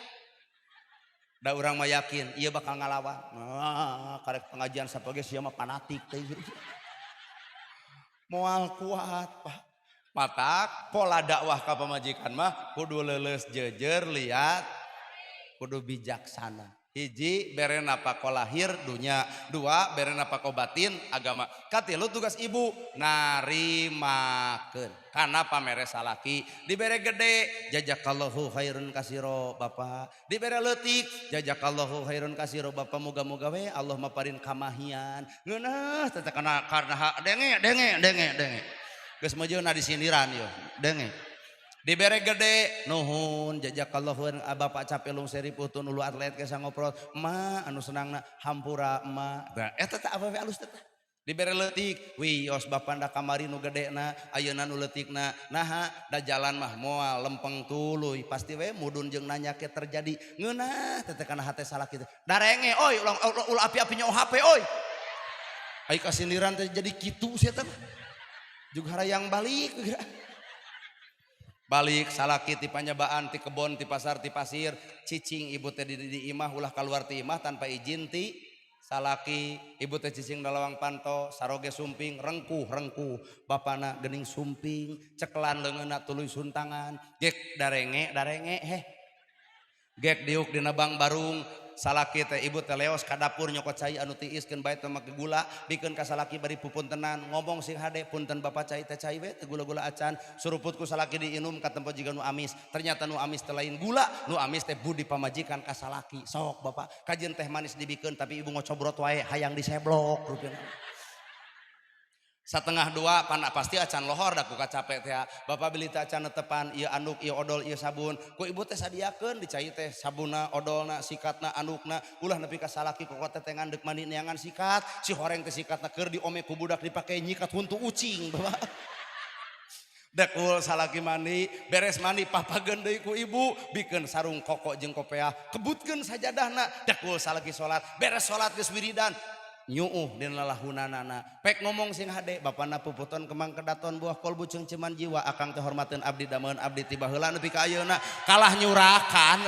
Da urang mah yakin ieu bakal ngalawan. Ah, karek pengajian sapage sia mah fanatik teh. Moal kuat, Pak. Matak pola dakwah ka pamajikan mah kudu leuleus jejer liat, kudu bijaksana. Hiji, bere napako lahir dunya, dua bere napako batin agama, katilu tugas ibu narimakeun kana pamere salaki. Dibere gede, jazakallahu khairun kasiro bapak, dibere leutik, jazakallahu khairun kasiro bapak, moga-moga we Allah maparin kamahian ngeunah teh kana karena denge denge denge denge geus mejeuna disindiran ieu denge. Dibere gede, nuhun jazakallahu khairan bapak, capek lungseri putun ulu atlet ke ngoprot emak anu senangna, hampura emak. Nah, eta teh awewe alus teh. Dibere leutik, wios bapak, da kamari nu gedena, ayeuna nu leutikna. Naha? Da jalan mah moal lempeng tuluy, pasti we mudun jeung nanya ke terjadi. Ngeunah teh kana hate salaki teh. Darenge oi, ulah ulah api-apinya OHP oi. Ai kasindiran teh jadi kitu sia teh. Juga harayang balik geura. Balik salaki ti panyabaan, ti kebon, ti pasar, ti pasir, cicing ibu teh di imah, ulah keluar ti imah tanpa izin ti salaki. Ibu teh cicing lawang panto, saroge sumping, rengkuh rengkuh bapana gening sumping, cekelan leungeunna tuluy suntangan. Gek darenge darenge heh, gek diuk dina bang barung salaki teh. Ibu teh leos ka dapur nyokot cai anu tiis, keun bae teu make gula, bikeun ka salaki bari pupuntenan, ngomong sing hade, "Punten bapak, cai teh cai we teu gula-gula acan." Suruput ku salaki diinum, katempo jiga nu amis. Ternyata nu amis teh lain gula, nu amis teh budi pamajikan ka salaki. Sok bapak, kajeun teh manis dibikeun, tapi ibu ngocobrot wae, hayang diseblok rupina. 1:30 pana pasti acan lohor da ku kacape teh. Bapak beli teh acan netepan ieu anduk, ieu odol, ieu sabun. Ku ibu teh sadiakeun dicai teh sabunna, odolna, sikatna, andukna. Ulah nepi ka salaki kokot tetengan deuk mandi neangan sikat. Si horeng teh sikatna keur diome ku budak dipake nyikat huntu ucing, bapak. Dekul salaki mandi, beres mandi papageun deui ku ibu, bikeun sarung koko jeung kopeah, kebutkeun sajadahna. Dekul salaki salat, beres salat geus wiridan, nyuuh dina lahunanana, pek ngomong sing hade, "Bapana puputon kemang kedaton buah kolbu ceungceuman jiwa, akang teh hormateun abdi, dameun abdi ti baheula nepi ka ayeuna." Kalah nyurakan,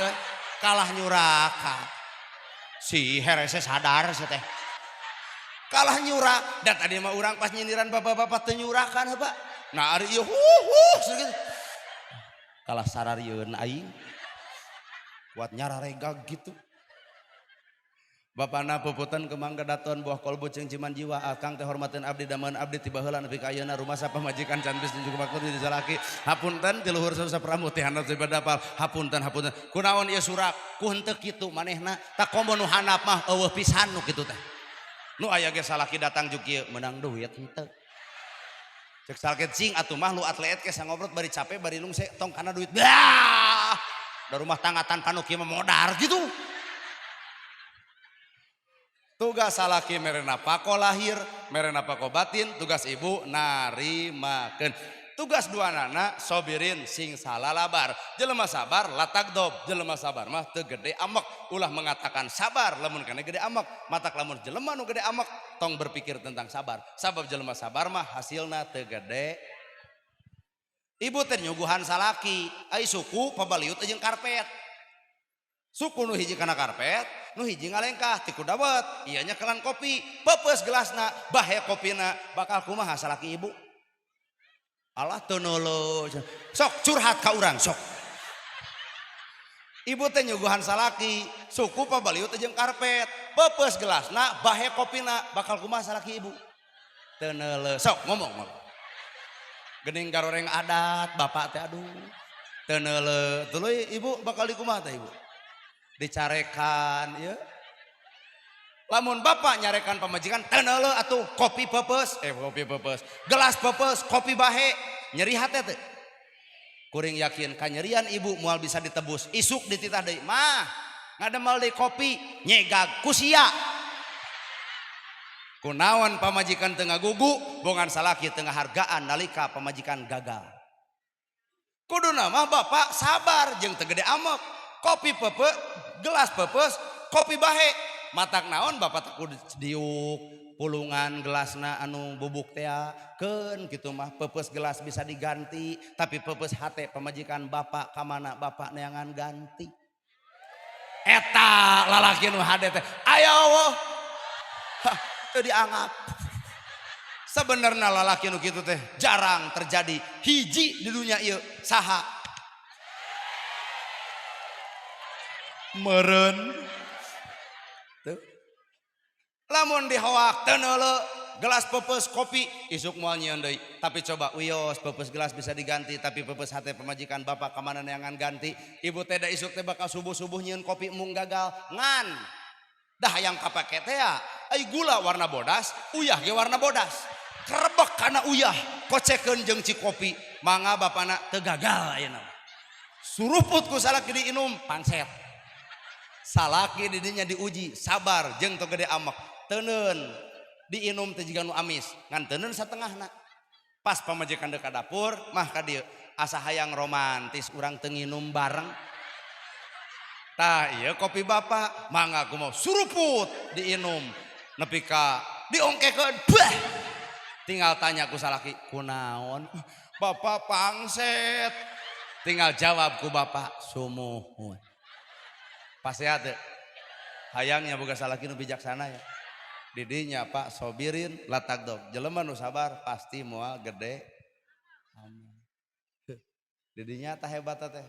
kalah nyurakan si herese sadar si teh kalah nyurak. Dan tadi mah urang pas nyindiran bapak-bapak teu nyurakan, Pak. Nah, ari ieu huh huh gitu kalah sararieun aing kuat nyararega gitu. "Bapana puputan kemang kedaton buah kolbu ceungciman jiwa, akang teh hormateun abdi, dameun abdi ti baheula nepi ka ayeuna, rumasa pamajikan can bis juga makur di salaki, hapunten ti luhur sausap rambut ti handap dapal, hapunten hapunten." Kunaon ieu surak ku henteu kitu manehna tak komo nu handap mah eueuh pisan nu kitu teh. Nu aya ge salaki datang juk kieu meunang duit henteu. Cek salaki, "Cing atuh mah lu atlet ke sangobrot bari capek bari lungse tong kana duit." Dah, da rumah tangga tanpa nu kieu mah modar gitu. Tugas salaki mere napako lahir, mere napako batin, tugas ibu narimakeun. Tugas dua nana sobirin sing salalabar. Jelema sabar la tagdob, jelema sabar mah teu gede amek. Ulah mengatakan sabar lamun kana gede amek. Matak lamun jelema nu gede amek tong berpikir tentang sabar. Sabab jelema sabar mah hasilna teu gede. Ibu teh nyuguhan salaki, ai suku pabaliut jeung karpet. Suku nu hiji kana karpet, nu hiji ngalengkah ti ku dawet, ieu nyekelan kopi, peupeus gelasna, bahe kopina, bakal kumaha salaki ibu? "Allah teu neuleuh." Sok curhat ka urang sok. Ibu teh nyuguhan salaki, suku pabaliut jeung karpet, peupeus gelasna, bahe kopina, bakal kumaha salaki ibu? Teu neuleuh. Sok ngomong ngomong. Geuning garoreng adat bapak teh, aduh. Teu neuleuh. Tuluy ibu bakal dikumaha teh ibu? Dicarekan ya. Lamun bapak nyarekan pamajikan, "Teu neuleuh atuh, kopi peupeus, eh kopi peupeus, gelas peupeus, kopi bahe," nyeri hate teh? Kuring yakin kanyerian ibu moal bisa ditebus. Isuk dititah deui, "Mah, ngademel deui kopi," nyegag ku sia. Kunaon pamajikan teu ngagugu? Bongan salaki teu ngahargaan nalika pamajikan gagal. Kuduna mah bapak sabar jeung teu gede amek. Kopi peupeus, gelas peupeus, Kopi bahe. Matak naon bapak teh kudu diuk pulungan gelasna anu bubuk teh keun kitu mah peupeus gelas bisa diganti tapi peupeus hate pamajikan bapak ka mana bapak neangan ganti. Eta lalaki nu hade teh aya eueuh. Hah, teu dianggap. Sebenarnya lalaki nu kitu teh jarang terjadi hiji di dunia ieu saha meureun teu lamun dihoak teu neuleu gelas peupeus kopi isuk moal nyieun deui tapi coba wios peupeus gelas bisa diganti tapi peupeus hate pamajikan bapak ka mana neangan ganti ibu teh da isuk teh bakal subuh-subuh nyieun kopi mung gagal ngan dah hayang kapake teh ai gula warna bodas uyah ge warna bodas kerebek kana uyah kocekeun jeung cikopi mangga bapana teu gagal ayeuna suruput ku salaki diinum pangset salaki di dinya diuji sabar jeung teu gede amek teuneun diinum teh jiga nu amis ngan teuneun satengahna pas pamajikan deuk ka dapur mah ka dieu asa hayang romantis urang teu nginum bareng tah ieu kopi bapak mangga kumaha suruput diinum nepi ka diongkekeun bah tinggal tanya ku salaki kunaon bapak pangset tinggal jawab ku bapak sumuhun pasea teu hayangnya boga salaki nu bijaksana ya didinya pak sobirin latagdob jelema nu sabar pasti moal gede amin didinya tah hebat teh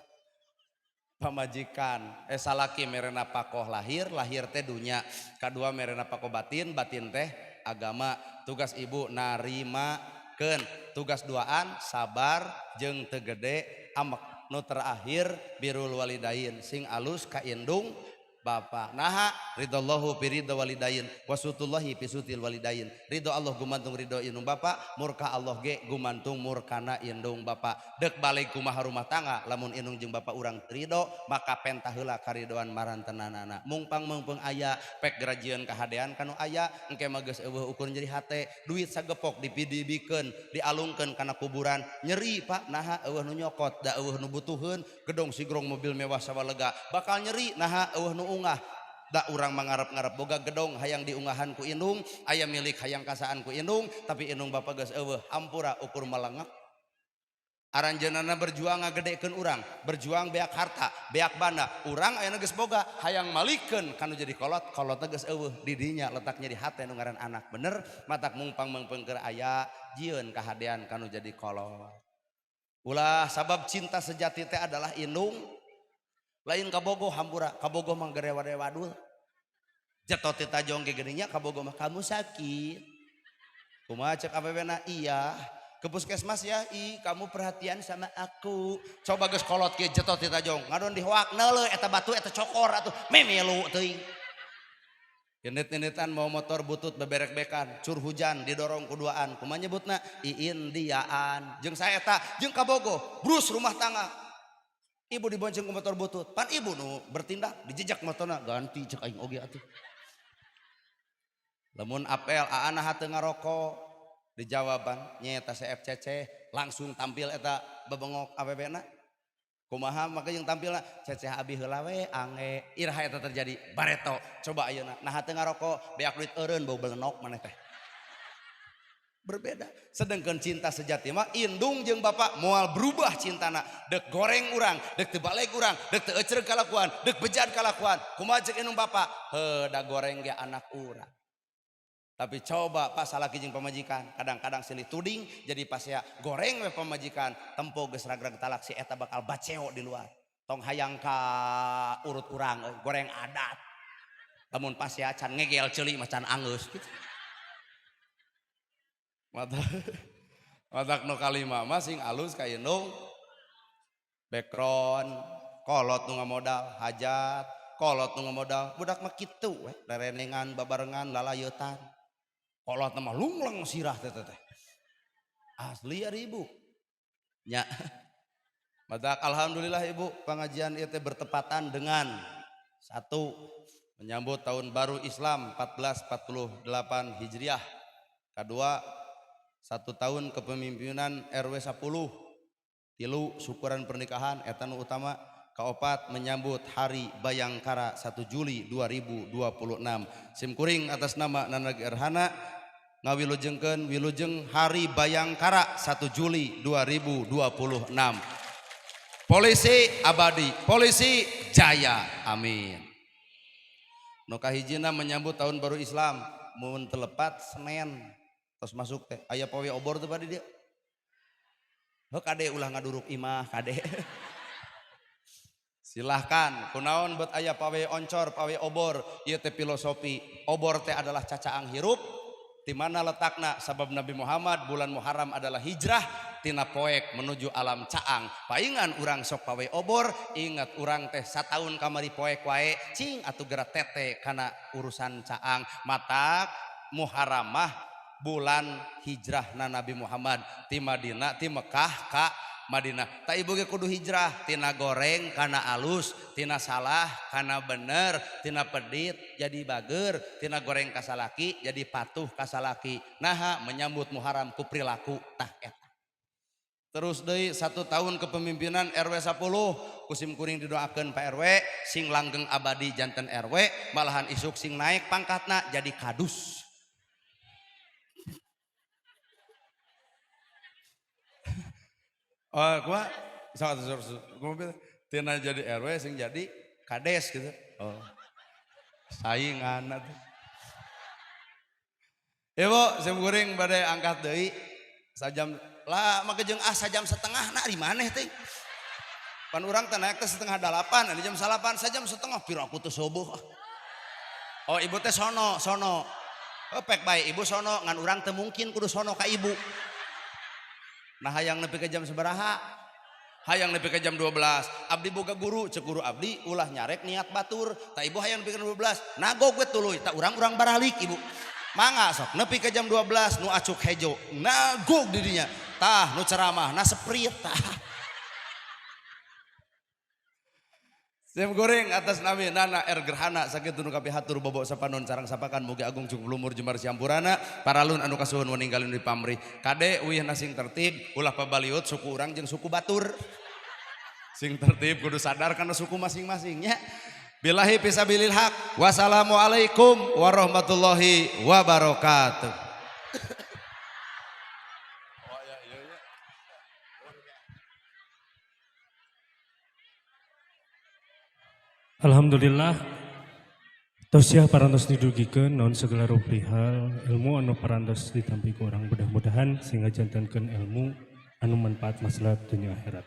pamajikan salaki merena pakoh lahir lahir teh dunya kadua merena pakoh batin batin teh agama tugas ibu narimakeun tugas duaan sabar jeung teu gede amek nu terakhir birrul walidain sing alus ka indung bapak naha ridallahu fi ridha walidain wasutullahi fi sutil walidain ridho Allah gumantung ridho indung bapak murka Allah ge gumantung murkana indung bapak dek balik kumaha rumah tangga lamun indung jeung bapak urang ridho maka pentah heula karidoan marantenanana mungpang meungpeung aya pek gerajieun kahadean kanu aya engke mah geus eueuh ukur nyeri hate duit sagepok dipidibikeun dialungkeun kana kuburan nyeri pak naha eueuh nu nyokot da eueuh nu butuheun gedong sigrong mobil mewah sawalega bakal nyeri naha eueuh nu ungah da urang mangarep-ngarep boga gedong hayang diungahan ku indung aya milik hayang kasaan ku indung tapi indung bapak geus eueuh hampura ukur melengek aranjeunana berjuang ngagedekeun urang berjuang beak harta beak banda urang ayeuna geus boga hayang malikeun kanu jadi kolot kolotna geus eueuh di dinya letaknya di hate nu ngaran anak bener matak mungpang meungpeung keur aya jieun kahadean kanu jadi kolot ulah sabab cinta sejati teh adalah indung lain kabogoh hampura kabogoh mah gerewa-rewadul jetot ti tajong ge geuning nya kabogoh mah kamu sakit kumaha cek awewena iya ke puskesmas ya i kamu perhatian sama aku coba geus kolot ge jetot ti tajong ngadon dihoak neuleuh eta batu eta cokor atuh memilu teuing Genit-genitan mau motor butut beberek-bekan cur hujan didorong kuduaan kumaha nyebutna iindiaan jeung saeta jeung kabogoh brus rumah tangga ibu dibonceng ku motor butut pan ibu nu bertindak dijejak motorna ganti cek aing oge atuh lamun apel aana hate ngarokok dijawaban nyaeta CFCC langsung tampil eta bebengok awewena kumaha maka jeung tampilna ceceh abi heula we ange iraha eta terjadi bareto coba ayeuna nah hate ngarokok beak duit eureun bau belenok maneh teh berbeda sedangkan cinta sejati mah indung jeung bapak moal berubah cintana dek goreng urang dek teu balik urang dek teu ecreg kalakuan dek bejad kalakuan kumaha ceuk indung bapak heuh da goreng ge anak urang tapi coba pas salaki jeung pamajikan kadang-kadang silih tuding jadi pasea goreng we pamajikan tempo geus ragrag talak si eta bakal baceo di luar tong hayang ka urut urang goreng adat lamun pasea can ngegel ceuli mah can anggeus gitu. Matak nu kalima mah sing alus ka indung background kolot nu ngamodal hajat kolot nu ngamodal budak mah kitu we rerenengan babarengan lalayetan kolot mah lungleng sirah teh teh asli ari ibu nya matak alhamdulillah ibu pengajian ieu teh bertepatan dengan satu menyambut tahun baru Islam 1448 Hijriah kedua 1 tahun kepemimpinan RW 10 tilu syukuran pernikahan eta nu utama Kaopat menyambut Hari Bayangkara 1 Juli 2026. Sim kuring atas nama Nana Gerhana ngawilujengkeun wilujeng Hari Bayangkara 1 Juli 2026. Polisi abadi, polisi jaya. Amin. Nu kahijina menyambut tahun baru Islam mun telepat Senin terus masuk teh aya pawe obor teh pada dia. Heuh kade ulah ngaduruk imah kade. Silahkan, kunaon buat aya pawe oncor, pawe obor, ieu teh filosofi. Obor teh adalah cacaang hirup, di mana letakna sabab Nabi Muhammad bulan Muharram adalah hijrah tina poek menuju alam caang. Paingan urang sok pawe obor, ingat urang teh sataun kamari poek wae, cing atuh geura tete kana urusan caang. Matak Muharramah bulan hijrahna Nabi Muhammad ti Madinah ti Mekah ka Madinah. Tak ibu ge kudu hijrah tina goreng kana alus, tina salah kana bener, tina pedit jadi bager, tina goreng kasalaki jadi patuh kasalaki. Naha menyambut Muharram ku perilaku tah eta. Terus deui 1 tahun kepemimpinan RW 10 kusim kuring didoakeun Pak RW sing langgeng abadi janten RW, malahan isuk sing naik pangkatna jadi kadus. Oh, gua gua tina jadi RW sing jadi kades gitu. Oh. Saingan atuh. Ibu, sim kuring bade angkat deui sajam lah make jeung ah sajam setengah na di maneh teh. Pan urang teh naik teh 7:30, di jam 9 sajam setengah pira aku teh subuh. Oh, ibu teh sono, sono. Oh, pek bae ibu sono ngan urang teh mungkin kudu sono ka ibu. Nah hayang nepi ke jam sabaraha? Hayang nepi ke jam 12. Abdi boga guru, cek guru abdi ulah nyarek niat batur. Ta ibu hayang nepi ke 12. Nagog we tuluy, ta urang-urang baralik ibu. Mangga sok nepi ke jam 12 nu acuk hejo. Nagog di dinya. Tah nu ceramah, na seprit tah. Sim goreng atas nami Nana R Gerhana sakitu nu kapihatur bobok sapanon sarang sapakan mugi agung cukup lumur jembar siampurana paralun anu kasuhun waninggalin di pamrih kade uih sing tertib ulah pabaliut suku urang jeung suku batur sing tertib kudu sadar kana suku masing-masing nya. Billahi fisabilil haq. Wassalamualaikum warahmatullahi wabarakatuh. Alhamdulillah tausiah parantos didugikeun naon segala rupi hal ilmu anu parantos ditampi ku urang mudah-mudahan sehingga jantenkeun ilmu anu manfaat maslahat dunia akhirat.